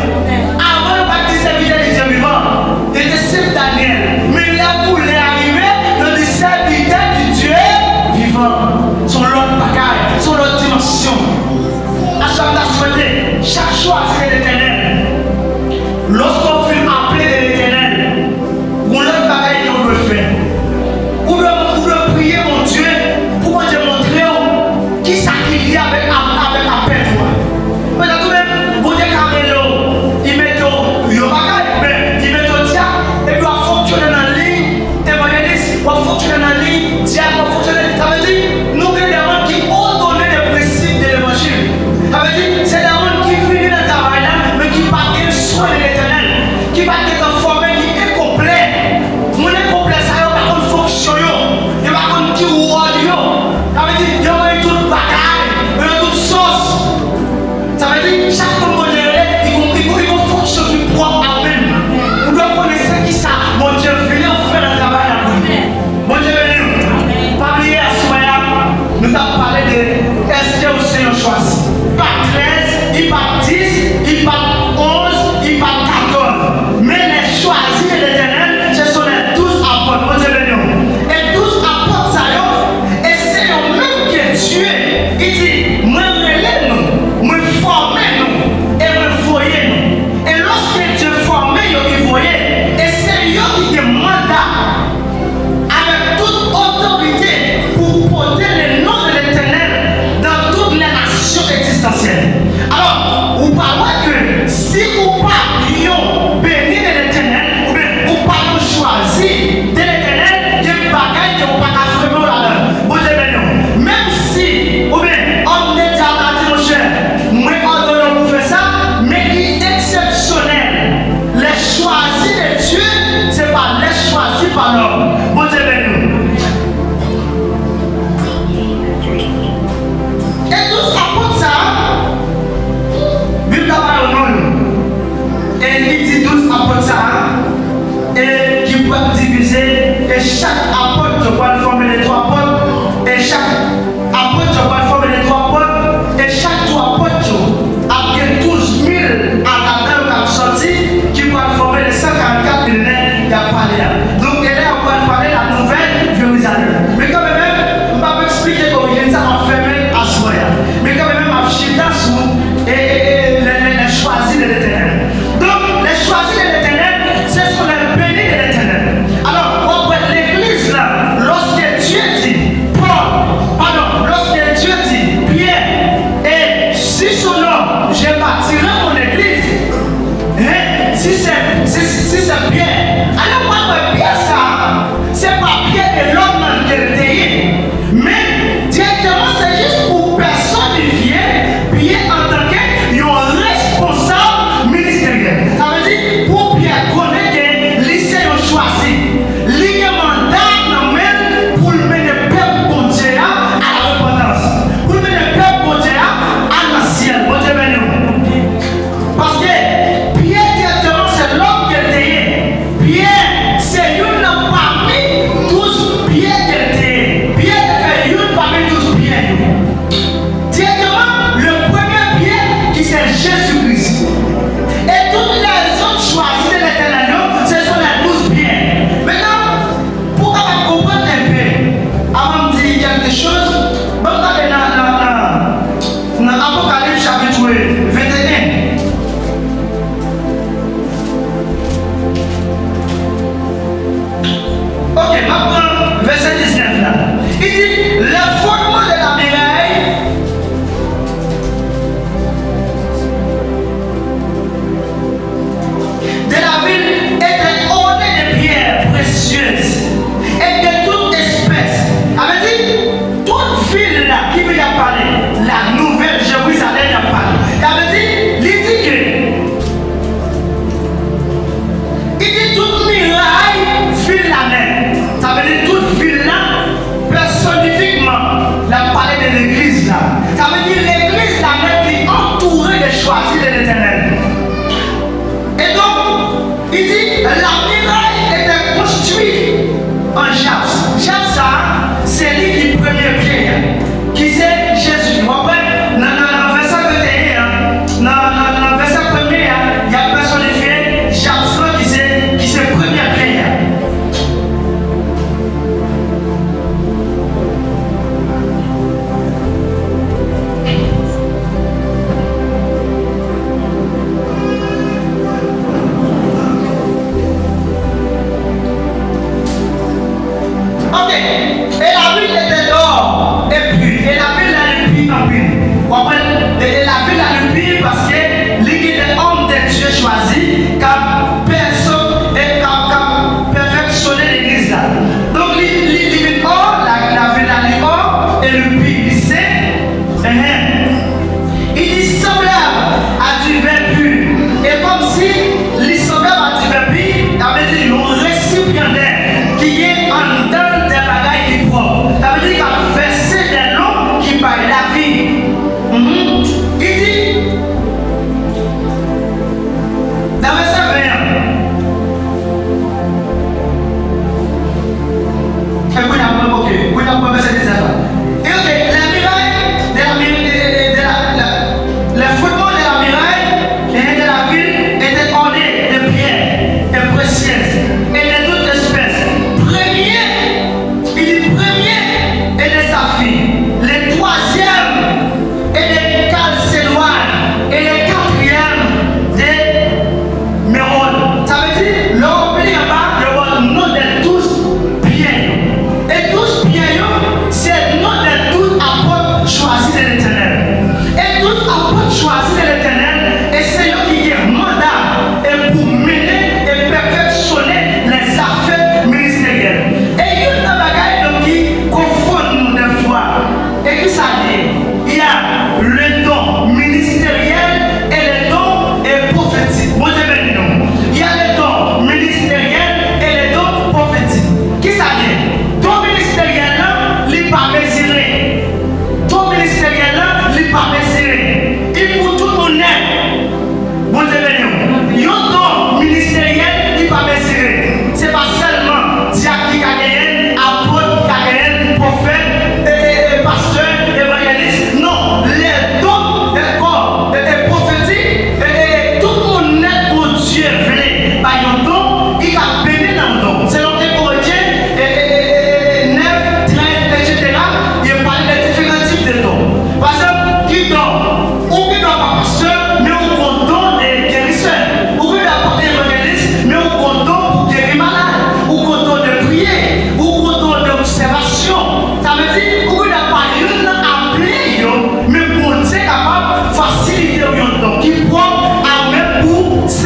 Avan yo pa t di sèvitè de Dye vivan. Yo te senp Danyèl. Men lè pou lè a rive, yo di sèvitè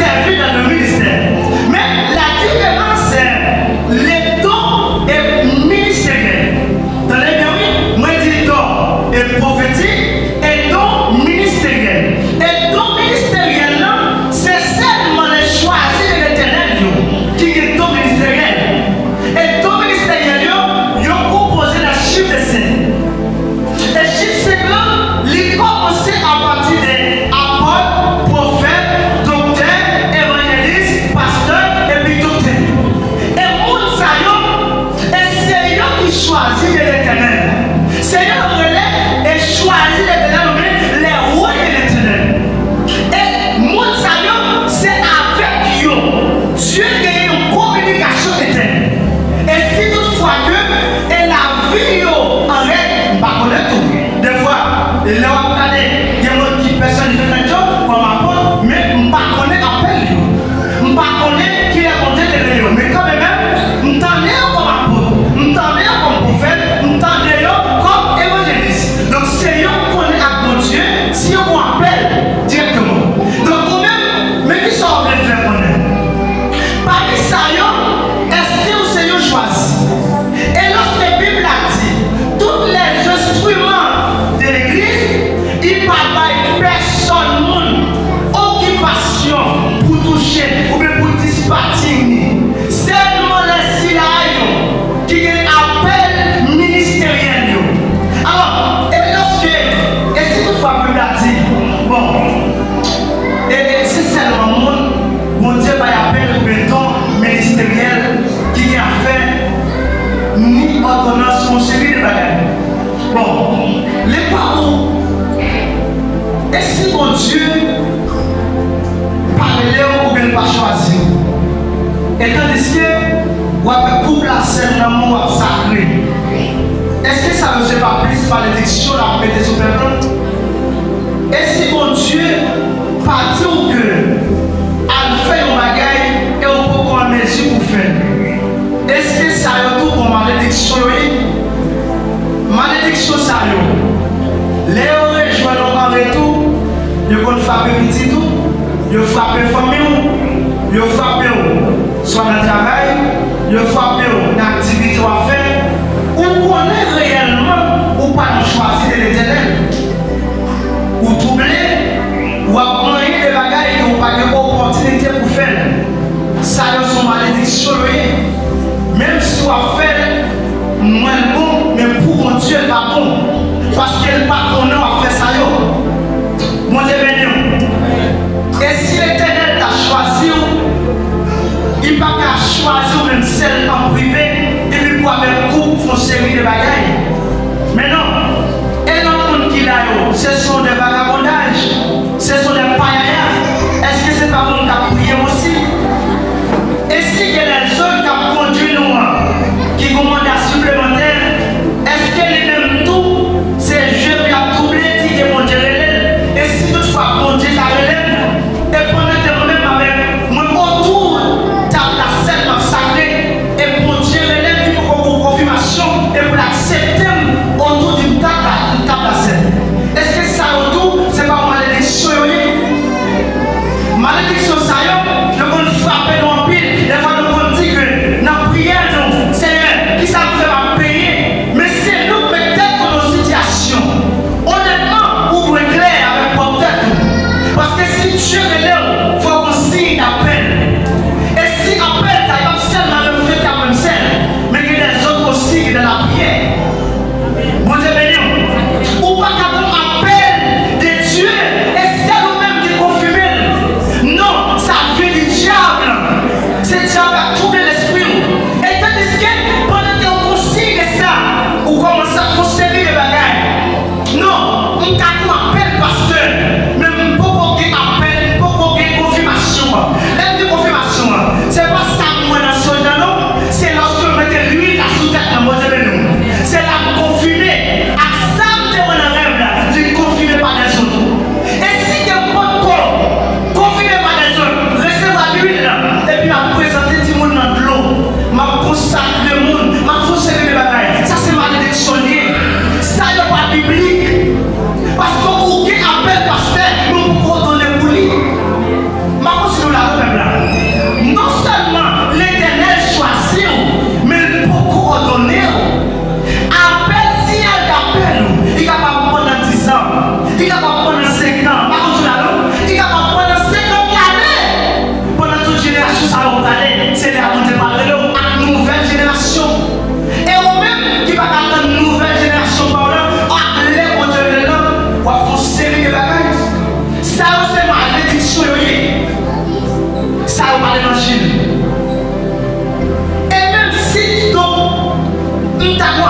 servi dans le ministère. Mais la différence, c'est les dons et ministériels. Tande byen, wi, mwen di don e pwofetik e don ministeryèl. E don ministeryèl lan, se sèlman lè chwazi de Letènèl yo ki gen don ministeryèl. E don ministeryèl yo, yo konpoze nan chif de senk. E chif senk lan, li kòmanse apati de apòt, pwofèt, doktè, evanjelis, pastè, epi doktè. E moun sa yo, e se yo ki chwazi de Letènèl. Se yo rele e chwazi Letènèl, oubyen les rois de l'Éternel. E moun sa yo, se avèk yo Dye genyen yon kominikasyon etèn. E si toutfwa ke e lavi yo an règ, m pa konnen tou. Defwa, lè w ap gade, gen moun ki pèsonife tèt yo kòm apot, men m pa konnen apèl yo. M pa konnen kilè Bondye te rele yo, men kanmenm, m tande yo kòm apot, m tande yo kòm pwofèt, m tande yo kòm evanjelis. Donk, se yo k konnen ak Bondye si yo gon apèl dirèkteman. Donk, ou menm, men kisa w vle fè konnen? Pami sa yo, èske w se yon chwazi? E lòske Bib la di, toutes les instruments de l'église, li pa bay pèsonn moun okipasyon pou touche oubyen pou dispating ni. Sèlman lè sila yo ki gen apèl ministeryèl yo. Alò, e lòske, e si toutfwa Bib la di, bon, e, e se sèlman moun Bondye bay apèl oubyen don ministeryèl ki gen afè ni òdonans, yon seri de bagay. Bon, lè pa ou, e si Bondye pa rele w oubyen l pa chwazi w? E tandiske w avèk koup la sèl nan men w ap sakre, èske sa yo se pa plis malediksyon l ap mete sou pèp lan? E si Bondye pa di w ke al fè yon bagay e w poko an mezi pou fè l, èske sa yo tou gon malediksyon yo ye? Malediksyon sa yo, lè yo rejwenn ou an retou, yo konn frape pitit ou, yo frape fanmi w, yo frape w swa nan travay, yo frape w nan aktivite w ap fè. Ou konnen reyèlman ou pa yon chwazi de Letènèl. Ou twouble, w ap manyen de bagay ke w pa gen opòtinite pou fè l. Sa yo se yon malediksyon yo ye. Menm si w ap fè l, m wè l bon, men pou Bondye, l pa bon. Paske l pa konnen w ap fè sa yo. Bondye beni w. E si Letènèl ta chwazi w, li pa ka chwazi w menm sèl an prive, epi pou avèk ou fè yon seri de bagay. Men non, e lòt moun ki la yo, se son de vagabondaj, se son de payaya. Èske se pa moun k ap priye osi? E si gen lèzòd k ap kondui nou an, ki gon manda siplemantè, èske li menm tou, se je l ap twouble, di ke Bondye rele l? E si toutfwa Bondye ta rele m, e pandan ke mwen menm avèk mwen otou tab la sèn m ap sakre, e Bondye rele m, li poko gon konfimasyon, e pou l aksepte m otou di tab la, tab la sèn. Èske sa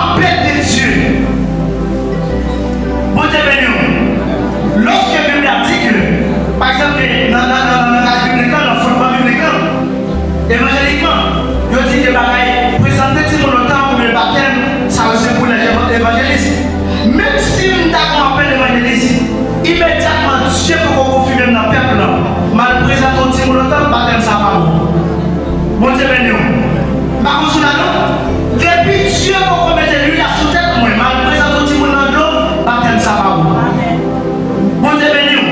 Appel de Dieu. Bondye beni w. Lòske Bib la di ke, pa egzanp, nan, nan, nan, nan, nan kad biblik la, nan fondman biblik la, evanjelikman, yo di ke bagay prezante timoun nan tanp oubyen batèm, sa yo se pou lè evanjelis. Menm si m ta gen apèl evanjelis, imedyatman Dye poko konfime m nan pèp lan, m al prezante yon timoun nan tanp, batèm sa pa bon. Bondye beni w. M pa konn si w la non. Depi Dye poko mete lwil la sou tèt mwen, m al prezante yon timoun nan dlo, batèm sa pa bon. Bondye beni w.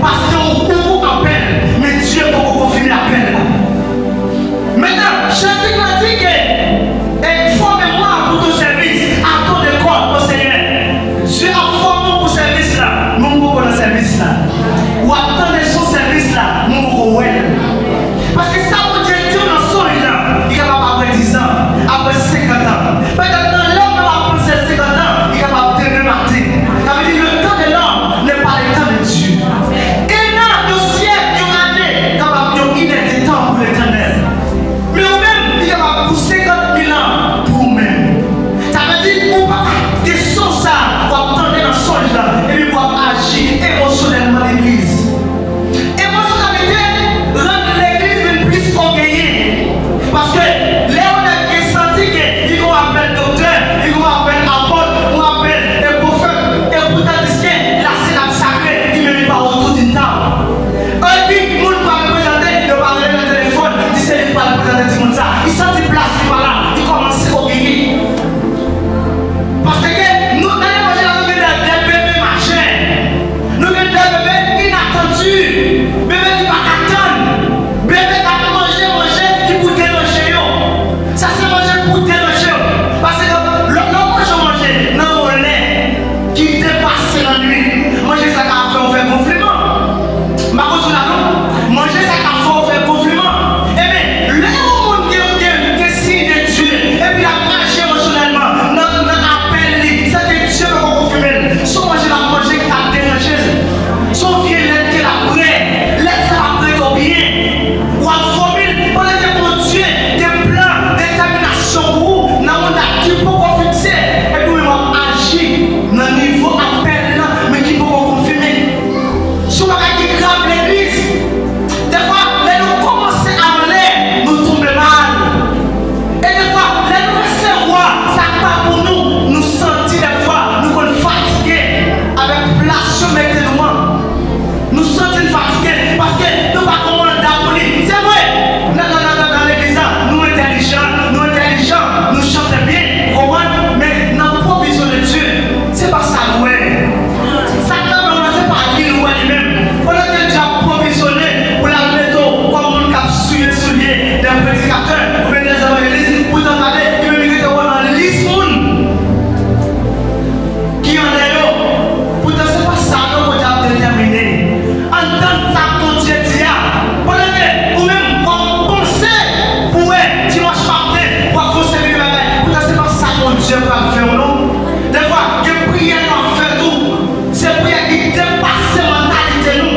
Paske w, ou, ou apèl, men Dye poko konfime apèl la. Mentnan, chantik la di ke, e, forme-moi pour ton service, à ton école, au Seigneur. Dye ap fòme w pou sèvis la, men w poko nan sèvis la. W ap tande son sèvis la, men w poko wè l. Paske sa Bondye di w nan sonj la, li kapab apre dizan, apre senkant an. Petèt nan lè w menm ap panse senkant an, li kapab demen maten. Sa vle di, le temps de l'homme n'est pas le temps de Dieu. Une heure, un siècle, une année, kapab yon inèdtan pou Letènèl. Men ou menm, li kapab pou senkant mil an pou ou menm. Sa vle di, ou pa ka gen son sa w ap tande nan sonj la, epi w ap aji emosyonèlman legliz. Emosyonalite rann legliz vin plis ògeye. Paske lè yon nèg gen santi ke li gon apèl doktè, li gon apèl apòt, yon apèl e pwofèt, e poutan diske la se l ap sakre, li menm li pa otou di n tab. Epi moun pral prezante, yo pa rele nan telefòn, di se li k pral prezante timoun sa. Li santi plas li pa la, li kòmanse ògeye. Paske nou, nan levanjil la, nou gen de, de bebe majè. Nou gen de bebe inatandi. Bebe ki pa ka tann. Bebe k ap manje manje ki pou deranje yo. Sa se manje pou deranje yo. Paske lè, lè w manje yon manje nan yon lè ki depase lannwit, manje sa ka fè w fè gonfleman. M pa konn si w la non. Manje sa ka fè w fè gonfleman. Ebyen, lè yon moun gen, gen, gen siy de Dye, epi l ap aji emosyonèlman nan, nan apèl li, se ke Dye poko konfime l. Se yon manje l ap manje ki ka deranje l. Se yon vye lèt ke l ap bwè. Lèt sa p ap rete w byen. W ap vomi l. Pandan ke Bondye gen plan, detèminasyon pou ou nan yon dat ki poko fikse, epi w menm w ap aji nan nivo apèl lan, men ki poko konfime. Se yon bagay ki grav, legliz. Defwa, lè nou kòmanse avan lè, nou tonbe mal. E defwa, lè nou resevwa sa k pa pou nou, nou santi defwa nou konn fatige avèk plas yo mete nou an. Nou santi n fatige paske nou pa gon manda pou li. Se vre, nan, nan, nan, nan, nan legliz la, nou entèlijan, nou entèlijan, nou chante byen, ou konprann? Men nan pwovizyonè Dye, se pa sa nou wè. Sa k nan men w lan, se pa li l wè li menm. Pandan ke Dye ap pwovizyone pou l al mete w kòm moun k ap siye soulye de predikatè oubyen de evanjelis, poutan gade, li menm li rete w nan lis moun ki anlè yo. Poutan se pa sa non Bondye ap detèmine. Ann tann sa Bondye di a. Pandan ke ou menm w ap panse pou wè dimanch maten w ap fè yon seri de bagay, poutan se pa sa Bondye pral fè w non. Defwa, gen priyè n ap fè tou. Se priyè ki depase mantalite nou.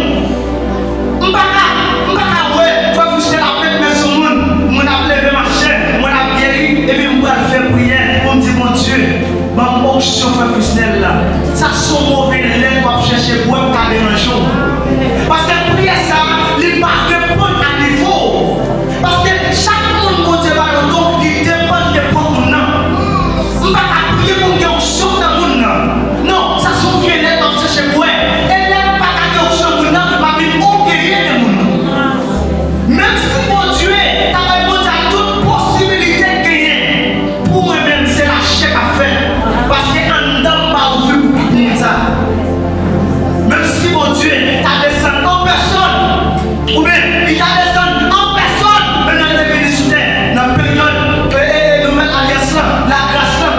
M pa ka, m pa ka wè frè Frisnel ap met men sou moun, moun ap leve mache, moun ap geri, epi m pral fè priyè pou m di Bondye, ban m onksyon frè Frisnel la. Sa se yon move lèt w ap chèche bwè k ka deranje w. Paske priyè sa, li pa reponn a nivo w. Paske chak moun Bondye ba yon don, li depann de pwòp moun nan. M pa ka priye pou m gen onksyon nan moun nan. Non, sa se yon vye lèt m ap chèche bwè. E lè m pa ka gen onksyon moun nan, m ap vin ògeye de moun nan. Menm si Bondye ta bay Bondye a tout posibilite k genyen, pou mwen menm, se lachè k ap fèt. Paske anndan m pa ouvri pou, pou moun sa. Menm si Bondye ta desann an pèsòn, oubyen li ta desann an pèsòn, menm lè l te vini sou tè, nan peryòd, e, e, e, nouvèl alyans lan, lagras lan,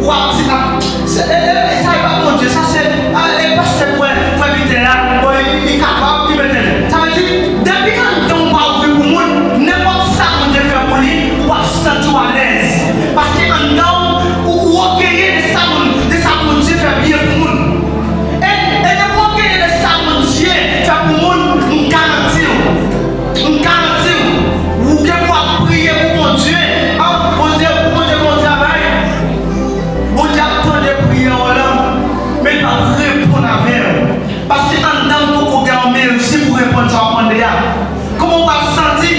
w ap di, a, se, e, e, e, sa e pa Bondye, sa se, a, e, pastè k wè, frè Pitè a, bon, li, li kapab, li mete l. Sa vle di, depi anndan w pa ouvri pou moun, nenpòt sa Bondye fè pou li, w ap santi w alèz. Paske anndan w, ou, ou ògeye de sa moun, de sa Bondye fè byen pou moun. E, e depi w ògeye de sa Bondye fè pou moun, m garanti w, m garanti w, ou gen pou ap priye pou Bondye, a, Bondye, pou Bondye fè yon travay. Bondye Sa w ap mande a. Kòman w pral santi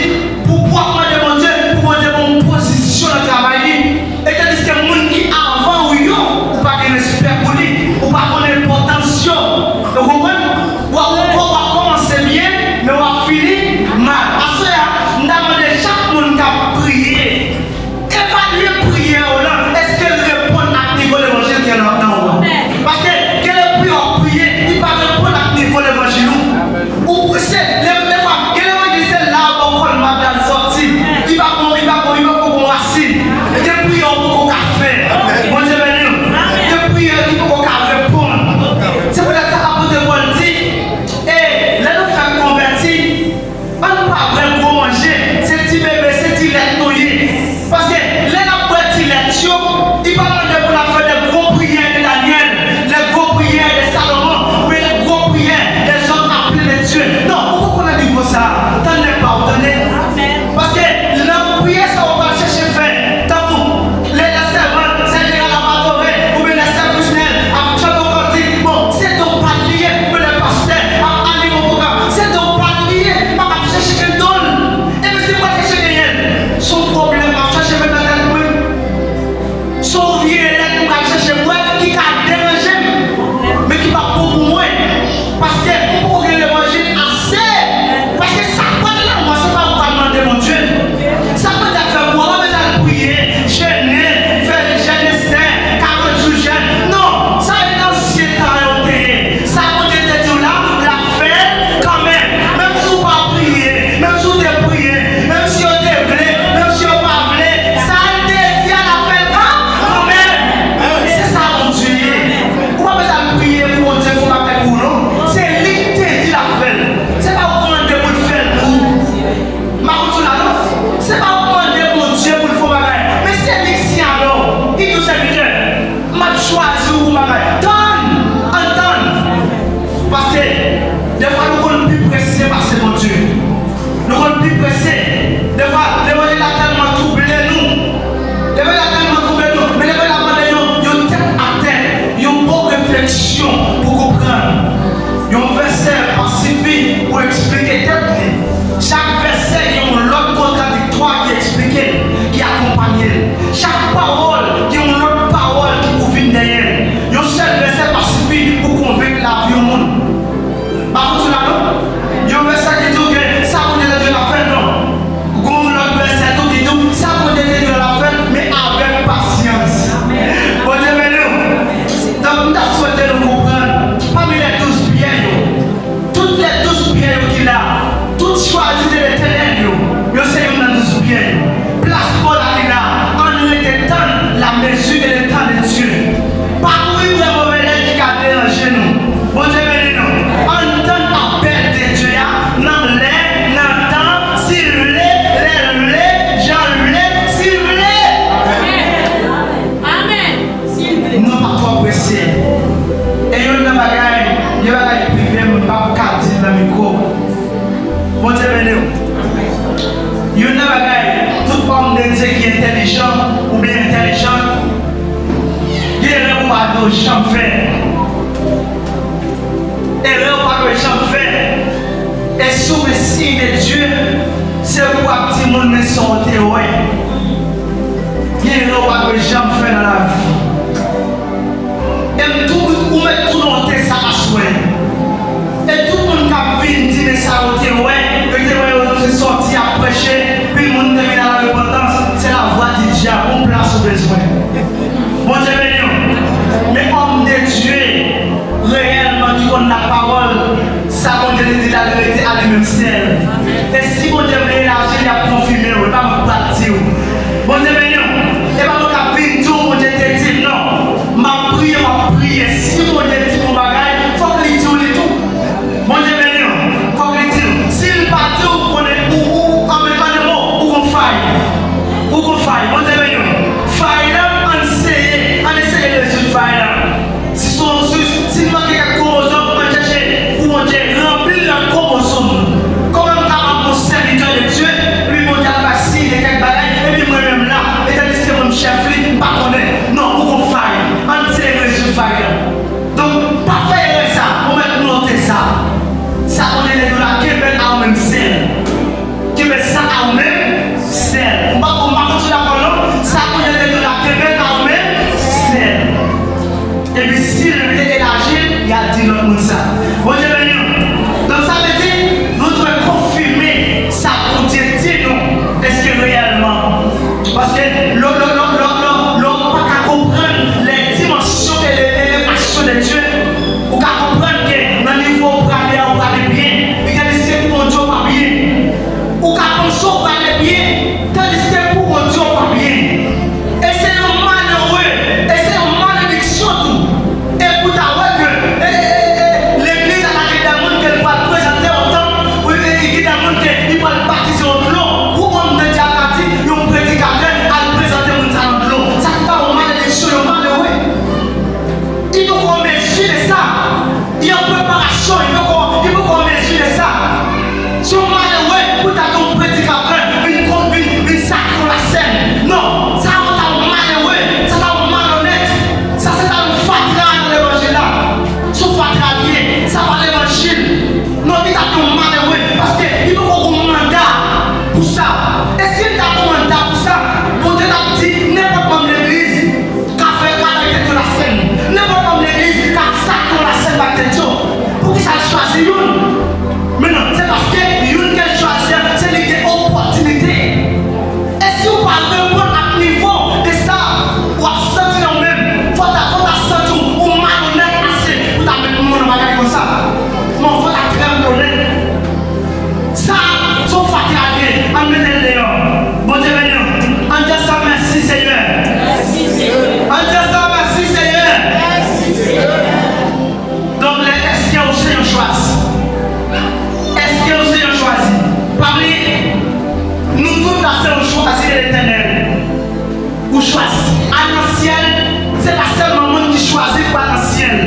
pou, pou w ap mande Bondye, pou Bondye ba w yon pozisyon nan travay li? E tandiske moun ki avan ou yo, ou pa gen respè pou li, ou pa konn enpòtans yo. Ou konprann? W ap, w ap, w ap kòmanse byen, men w ap fini mal. Aswè a, m ta mande chak moun k ap priye, evalye priyè w lan, èske l reponn ak nivo levanjil ki nan, nan ou a? Paske gen de priyè w ap priye, li pa reponn ak nivo levanjil ou. Ou, se, le, defwa, gen levanjil se la w ba w kòl madanm sòti. Li pa gon, li pa gon, li pa gon rasin. Gen priyè w poko ka fè. Bondye beni w. Gen priyè ki poko ka reponn. Se poutèt sa apot Pòl di, e lè nou fèk konvèti, ann pa bwè gwo manje, se ti bebe, se ti lèt nou ye. Paske lè n ap bwè ti lèt yo, li pa mande pou n ap fè de gwo priyè de Danyèl, de gwo priyè de Salomon, oubyen de gwo priyè de zòm aple de Dye. Non, ou poko nan nivo sa a. Tann lè pa w, tande. Paske nan priyè sa w pral chèche fè, tankou lè, lè sèvant, sè Jeral ap adore, oubyen lè sè Frisnel ap chante yon kantik, bon, se don pa l li ye, oubyen lè pastè ap anime yon pwogram, se don pa l li ye, pa ap chèche gen don l. Epi si l pa chèche genyen l, se yon pwoblèm m ap chèche met nan tèt mwen. Se yon vye lèt m pral chèche bwè ki ka deranje m, men ki p ap bon pou mwen. Paske m poko gen levanjil ase. Paske sa k pral nan mwen, se pa ou k pral mande Bondye. Sa k Bondye ap fè pou ou, ou pa bezwen al priye, jene, fè jèn Estè, karant jou jèn. Non, sa e ansyen tan yo te ye. Sa Bondye te di w la, l ap fè l kanmenm. Menm si w pa priye, menm si w te priye, menm si yo te vle, menm si yo pa vle, sa l te di a, l ap fè l kanmenm. Se sa Bondye ye. Ou pa bezwen al priye pou Bondye fè yon bagay pou ou, non. Se li k te di l ap fè l. Se pa ou k mande pou l fè l pou ou. M pa konn si w la, non. Se pa ou k mande Bondye pou l fè yon bagay. Men se li k siyen alò. Li di w, sèvitè, m ap chwazi w pou yon bagay. Tann! Ann tann! Paske, defwa, nou konn pi prese pase Bondye. Nou konn pi prese. Defwa, levanjil la tèlman twouble nou. Levanjil la tèlman twouble nou. Men levanjil la mande yon, yon tèt atè, yon bon refleksyon pou konprann. Yon vèsè pa sifi pou eksplike tèt li. Chak vèsè gen yon lòt kontradiktwa ki eksplike l, ki akonpanye l. Chak pawòl gen yon lòt pawòl ki pou vin dèyè l. Yon sèl vèsè pa sifi pou konvenk lavi yon moun. Pa konn si w la, non? Yon vèsè ki di w ke sa Bondye te di l ap fè, non. Gon lòt vèsè tou ki di w, sa Bondye te di w l ap fè, men avèk pasyans. Bondye beni w. Donk, m ta swete nou konprann, pami lè douz pyè yo, tout lè douz pyè yo ki la, tout chwazi de Letènèl yo, yo se youn nan douz pyè yo. Plas Pòl la ki la, ann rete tann la mesure et le temps de Dieu. Pa kouri bwè move lèt ki ka deranje nou. Bondye beni nou. Ann tann apèl de Dye a nan lè, nan tan, si l vle, lè l vle, jan l vle, si l vle. Amèn. Si l vle. Nou pa twò prese. E youn nan bagay, yon bagay prive, m p ap ka di l nan mikwo. Bondye beni w. Youn nan bagay, tout òm de Dye ki entèlijan oubyen entèlijant, gen erè ou pa dwe janm fè. Erè ou pa dwe janm fè. E si w vle siy de Dye, se pou w ap di moun men sa w te wè. Gen erè ou pa dwe janm fè nan lavi. E m tou, ou mèt tou nonte sa aswè. E tout moun k ap vin di men sa yo te wè, yo te wè yo te sòti ap preche, pi moun te vin a la repantans, se la vwa di dyab, yon plas ou bezwen. Bondye beni w. Men òm de Dye reyèlman ki konn la pawòl, sa Bondye te di la, l rete a li menm sèl. E si Bondye vle elaji, l ap konfime w, e pa mwen k pral di w. Bondye beni w. E pa mwen k ap vin di w Bondye te di m, non. M ap priye, m ap priye. Si Bondye di m yon bagay, fòk li di w li tou. Bondye beni w. Fòk li di w. Si l pa di w, konnen ou, ou, an men, an de mo, ou gon fay. Ou gon fay. Bondye beni w. Fay la, ann eseye, ann eseye rezoud fay la. Si se yon, si, si n manke kèk kwomozòm, ann chèche pou Bondye ranpli lòt kwomozòm nou. Kòman m kapab yon sèvitè de Dye, epi Bondye al bay siy de kèk bagay, epi mwen menm la, etandiske mwen m chèf li, m pa konnen? Non, ou gon fay. Ann eseye rezoud fay la. Epi si l te elaji l, y a di lòt moun sa. Bondye beni w. Donk sa vle di, nou dwe konfime sa Bondye di nou. Èske reyèlman? Paske lè, lè, lè, lè, lè, lè w pa ka konprann les dimensions et les, et les passions de Dieu, ou ka konprann ke nan nivo w prale a, ou prale byen. Epi tandis ke pou Bondye w pa byen. Ou ka panse w prale byen, tandis ke pou Bondye w pa byen. E se yon malere, e se yon malediksyon tou. E pou ta wè ke, e, e, e, e, legliz atake de moun ke l pral prezante yon tanp, wi, e, e, gen de moun ke li pral batize yon dlo, pou òm de Dye a ta di, yon predikatè al prezante moun sa nan dlo. Sa se ta yon malediksyon, yon malere. Li poko an mezi de sa. Li an preparasyon, li poko, li poko an mezi de sa. Se yon malere pou ta gen yon predikatè vin kon, vin, vin sakre yon lasèn. Non, sa yo ta yon malere, sa ta yon malonèt. Sa se ta yon fatra nan levanjil la. Se yon fatra li ye, sa pa levanjil. Non, li ta yon malere, paske li poko gen yon manda pou sa. E si li ta gen yon manda pou sa, Bondye t ap di nenpòt manm legliz ka fè, ka bay tèt yo lasèn. Nenpòt manm legliz ka sakre yon lasèn bay tèt yo. Poukisa l chwazi youn? Men non, se paske youn ke l chwazi a, se li ki gen opòtinite. E si w pa reponn ak nivo de sa w ap santi nan ou menm, fò w ta, fò w ta santi w, ou malonèt ase pou w ta met mo nan bagay konsa. Men fò w ta trè malonèt. Sa, se yon fatra li ye. Ann mete l deyò. Bondye beni w. Ann di ansanm, mèsi, Senyè. Ann di ansanm, mèsi, Senyè. Donk, lè, èske w se yon chwazi? Èske w se yon chwazi? Pa bliye, nou tout la se yon chwazi de Letènèl. Ou chwazi al nan syèl, se pa sèlman moun ki chwazi pral nan syèl.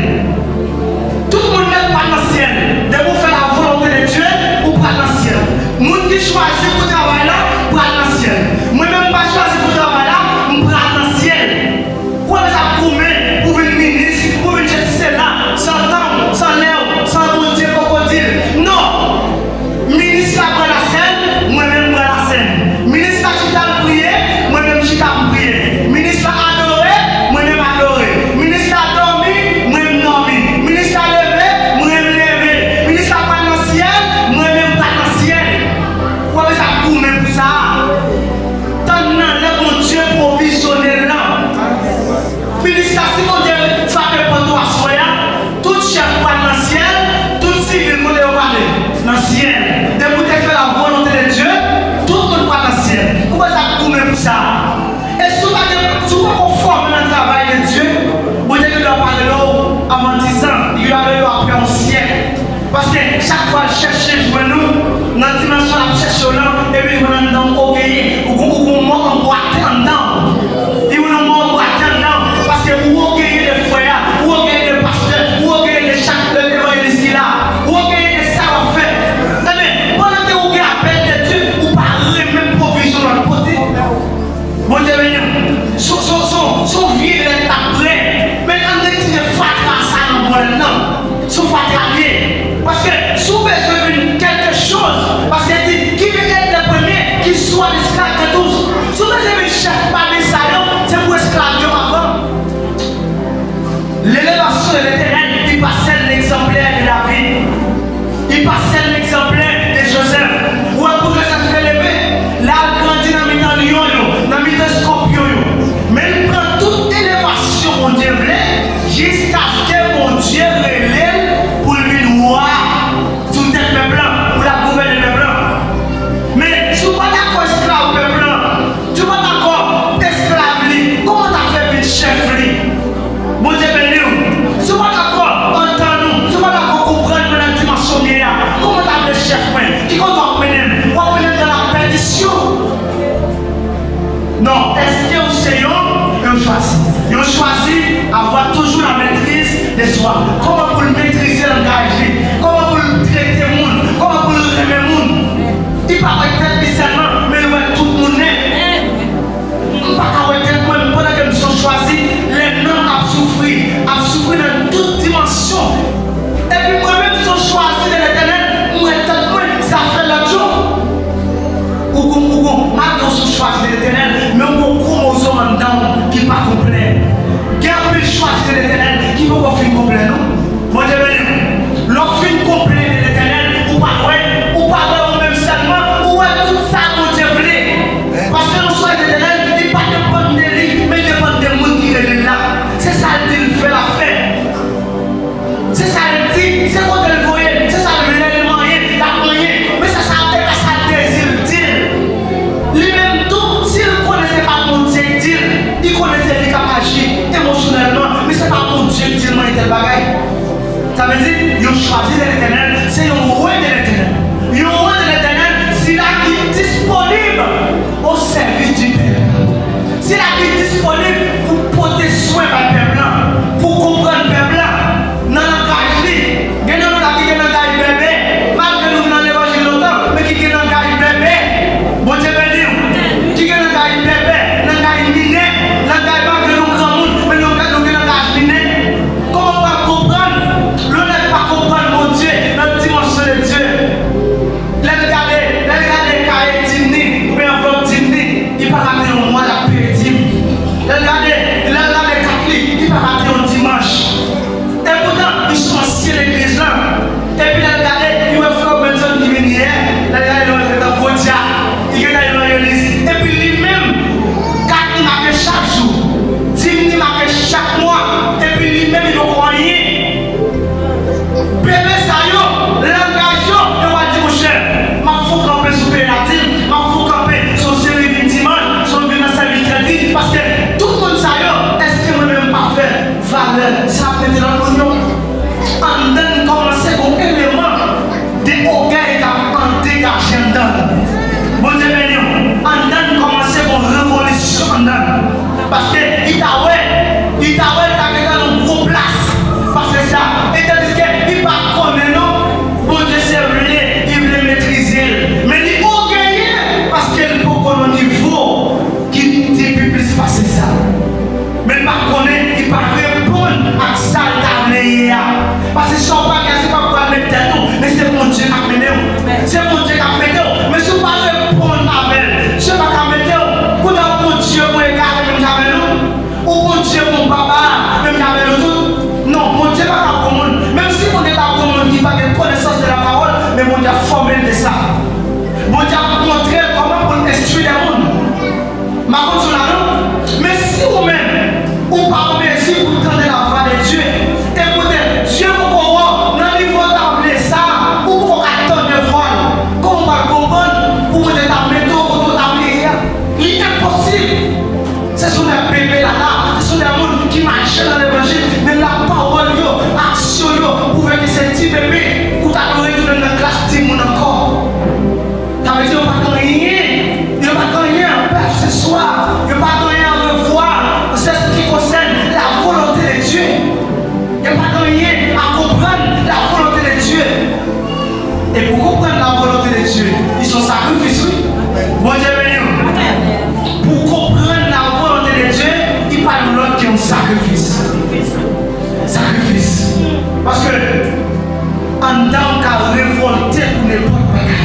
Tout moun nèt pral nan syèl. Depi w fè la volonté de Dieu, ou pral nan syèl. Moun ki chwazi pou travay la, pral nan syèl. Mwen menm m pa chwazi pou travay la, m pral nan syèl. Ou wè sa ap goumen pou vin minis, pou vin sesi sela, san tanp, san lè, san Bondye poko di l. Non! Minis la pran lasèn, mwen menm pran lasèn. Minis la chita l priye, mwen menm chita m priye. Minis la adore, mwen menm adore. Minis la dòmi, mwen menm dòmi. Minis la leve, mwen menm leve. Minis la pral nan syèl, mwen menm pral nan syèl. Ou wè sa ap goumen pou sa a. Tann nan lè Bondye pwovizyone l lan. Minis la, si Bondye frape pòt ou aswè a, tout chèf pral nan syèl, tout sivil kote yo prale? Nan syèl. Depi w te fè la volonté de Dieu, tout moun pral nan syèl. Ou wè sa ap goumen pou sa. E si w pa gen, si w poko fòme nan travay de Dieu, Bondye gen dwa pa rele w avan diz an, li gen dwa rele w apre yon syèk. Paske chak fwa l chèche jwenn ou, nan dimansyon l ap chèche w lan, epi l jwenn anndan w ògeye, ou gon, ou gon mò anbwate anndan w. Li jwenn yon mò anbwate anndan w, paske ou ògeye de frè a, ou ògeye de pastè, ou ògeye de chak, de evanjelis ki la, ou ògeye de sa w ap fè. Ebyen, pandan ke ou gen apèl de Dye, ou pa renmen pwovizyon l ap pote. Bondye beni w. Se, se, se, se yon vye lèt k ap prè. Men ann retire fatra sa nan bon lèt lan. Se yon fatra l ye. Paske si w bezwen vin quelque chose, paske li di, qui veut être le premier, qu'il soit l'esclave de tous. Si w bezwen vin chèf pami sa yo, se pou esklav yo avan. L'élévation de l'Éternel, il passait l'exemplaire de David. Il passait l'exemplaire de Joseph. Ou wè pou Joseph te leve, l al grandi nan mitan lyon yo, nan mitan eskòpyon yo. Men l pran tout elevasyon Bondye vle, jiskaske Bondye rele l pou l vin wa sou tèt pèp lan, pou l ap gouvène pèp lan. Men si w pa dakò esklav pèp lan, si w pa dakò esklav li, kòman w ta fè vin chèf li? Bondye beni w. Si w pa dakò antann ou, si w pa dakò konprann mwen nan dimansyon m ye a, kòman w ta vle chèf mwen? Ki kote w ap mennen m? W ap mennen m dans la perdition. Non, èske w se yon, yon chwazi? Yon chwazi avoir toujours la maîtrise de soi. Kòman pou l metrize langaj li? Kòman pou l trete moun? Kòman pou l renmen moun? Li pa wè tèt li sèlman, men l wè tout moun nèt. M pa ka wè tèt mwen, m pandan ke m se yon chwazi, lè nanm ap soufri, ap soufri nan tout dimansyon. Epi mwen menm, se yon chwazi de Letènèl, m wè tèt mwen, zafè lòt yo. Ou gon, ou gon, malgre w se yon chwazi de Letènèl, men w gon kwomozòm anndan w ki pa konplè. Gen anpil chwazi de Letènèl ki Sa ap mete lòt moun yo. Anndan n kòmanse gon eleman de ògèy k ap an degaje anndan n. Bondye beni w. Anndan n kòmanse gon revolisyon anndan n. Paske li ta wè, li ta wè l ta gentan nan gwo plas pase sa. E tandiske li pa konnen non, Bondye se vle, li vle metrize l. Men li ògeye paske l poko nan nivo ki te pi plis pase sa. Men l pa konnen, li pa reponn ak sa l ta vle ye a. Paske sa w pa gen, se pa w pral met tèt ou, men se Bondye k ap mennen w. Se Bondye k ap mete w. Men si w pa reponn avè l, Dye pa ka mete w. Kounye a, Bondye bon egare menm jan avè nou. Ou Bondye bon papa menm jan avè nou tout. Non, Bondye pa ka bon moun. Menm si Bondye ta bon moun ki pa gen konesans de la pawòl, men Bondye ap fòme l de sa. Bondye ap montre l kòman pou l enstwi de moun. M pa konn si w la non. Men si ou menm, ou pa an mezi pou tande lavwa de Dye, e poutèt Dye poko wè w nan nivo w ta vle sa, ou poko ka tande vwa l, kòman w pral konprann pou Bondye ta mete w kote w ta vle ye a? Li enposib. Se sou lè bebe lala, se sou lè moun ki mache nan levanjil, men lapawòl yo, aksyon yo, pwouve ke se ti bebe, ou ta dwe retounen nan klas timoun ankò. Sa vle di yo pa gen anyen, yo pa gen anyen a pèsevwa, yo pa gen anyen a revwa, se sa ki konsène la volonté de Dieu. Yo pa gen anyen a konprann la volonté de Dieu. E pou konprann la volonté de Dieu, li se yon sakrifis, wi. Bondye beni w. Pou konprann la volonté de Dieu, li pa yon lòt ke yon sakrifis. Sakrifis. Paske anndan w ka revòlte pou nenpòt bagay.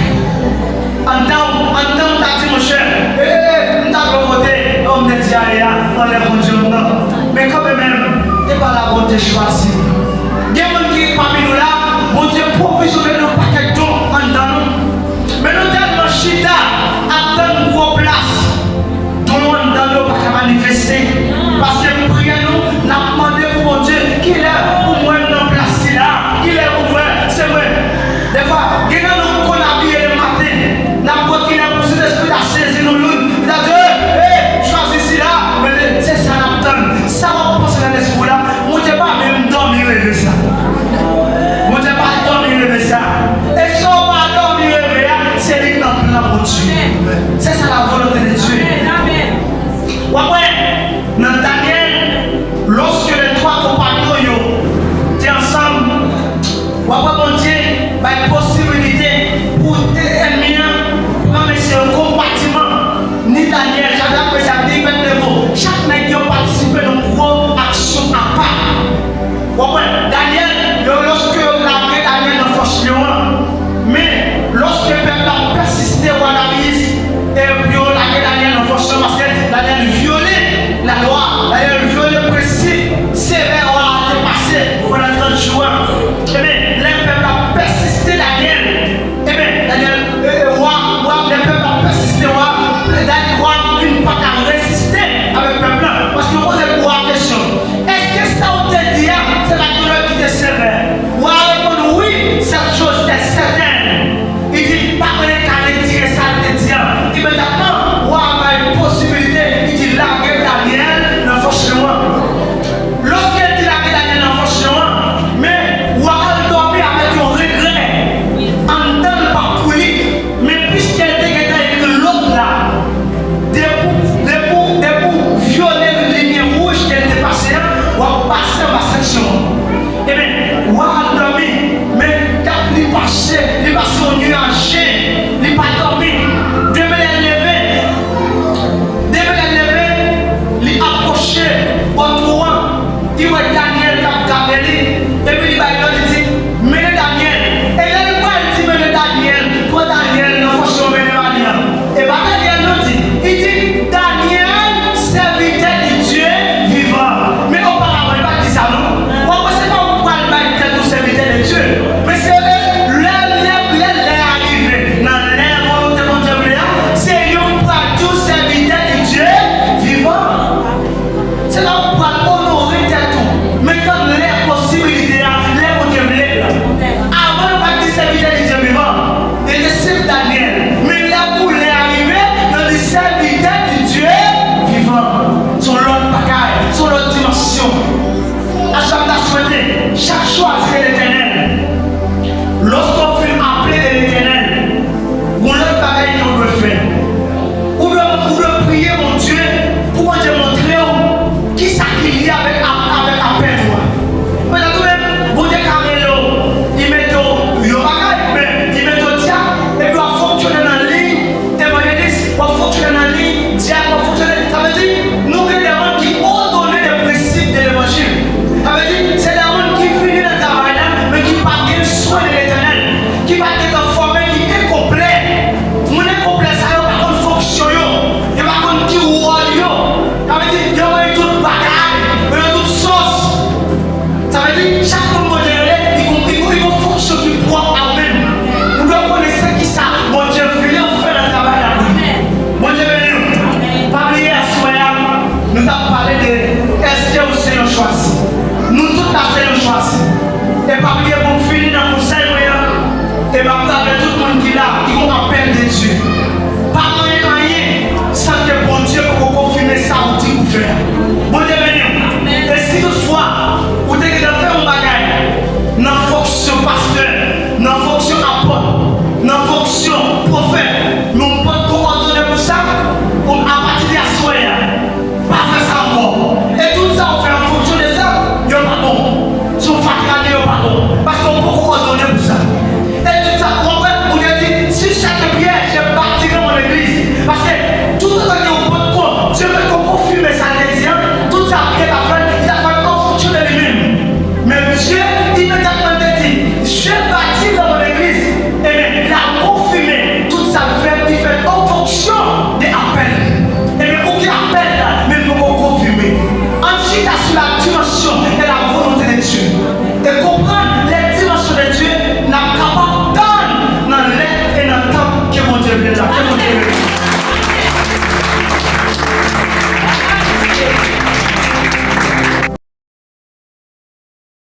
Anndan w, anndan w ta di, monchè, ee, m ta dwe kote, o, m te di ale a, anlè Bondye m nan. Men kanmenm, e pa la Bondye chwazi. Gen moun ki pami nou la, Bondye pwovizyone yon pakèt don anndan nou. Men nou tèlman chita ap tann gwo plas, don anndan nou pa ka manifeste. Paske priyè nou, n ap mande pou Bondye, kilè pou mwen m nan plas sila, kilè pou mwen, se mwen. Dèfwa, gen nan nou k konn abiye lematen, n ap wè kilè pou Sentespri ta sezi nou youn, li ta di, ee, ee, chwazi sila, men se sa n ap tann. Sa w ap panse nan lespri w la, Bondye pa menm dòmi reve sa. Bondye pa dòmi reve sa. E sa w pa dòmi reve a, se li k nan plan Bondye. Se sa la volonté de Dieu. W ap wè, nan Danyèl, lòske lè twa konpayon yo te ansanm, w ap wè Bondye bay posibilite pou te ènmi an pran mesye yo konpatiman. Ni Danyèl, Chadrak, Mechak, ni Abèdnego, chak nèg yo patisipe nan gwo aksyon apa. W ap wè, Danyèl, yo, lòske yo lage Danyèl nan fòs lyon an, men lòske pèp la pèsiste, wa Dariyis, e yo lage Danyèl nan fòs lyon an, paske Danyèl vyole lalwa, Danyèl vyole prensip sevè wa a te pase pandan trant jou a. Ebyen, lè pèp la pèsiste Danyèl, Ebyen, Danyèl, e, e, wa, wa, lè pèp la pèsiste, wa, Danyèl, wa vin pa ka reziste avèk pèp la. Paske yo poze wa a kesyon, èske sa w te di a, se pa t yon lòd ki te sevè? Wa a reponn, wi, cette chose est certaine. Li di, pa konnen ka retire sa l te di a. Imedyatman, wa a bay posibilite, li di, lage Danyèl nan fòs lyon an. Lòske l te lage Danyèl nan fòs lyon an, men wa a al dòmi avèk yon regrè anndan l pa pou li. Men piske l te gentan ekri lòd la, depi w, depi w, depi w vyole limyè wouj ke l te pase an, w ap pase anba sanksyon an. Ebyen, wa a al dòmi, men li pase, li pase yon nuaj, li pa dòmi. Demen lè l leve, demen lè l leve, li apwoche bò twou an, li wè Danyèl k ap gade li, epi li bay lòd, li di, mennen Danyèl. E lè li pral di mennen Danyèl, pran Danyèl nan fòs lyon, mennen ba li an. E pa Danyèl non di, li di, Danyèl, sèvitè di Dye vivan. Men oparavan, li pa t di sa non. W ap panse pa ou pral bay tèt ou sèvitè de Dye. Men se lè, lè, lè, lè a rive. Chak moun Bondye rele, li gon, li gon, li gon fonksyon ki pwòp a ou menm. Ou dwe konnen se kisa Bondye vle w fè nan travay la pou li. Bondye beni w. Pa bliye aswè a, nou t ap pale de èske ou se yon chwazi. Nou tout la se yon chwazi. E pa bliye pou m fini nan konsèy mwen an, e m ap tande tout moun ki la, ki gon apèl de Dye. Pa manyen anyen san ke Bondye poko konfime sa ou di ou fè a. Bondye beni w. E si toutfwa ou te gentan fè yon bagay nan fonksyon pastè, nan fonksyon apòt, nan fonksyon pwofèt, men w potko òdone pou sa, ou apati de aswè a, pa fè sa ankò. E tout sa ou fè an fonksyon de sa, yo pa bon. Se yon fatra de yo pa bon. Paske w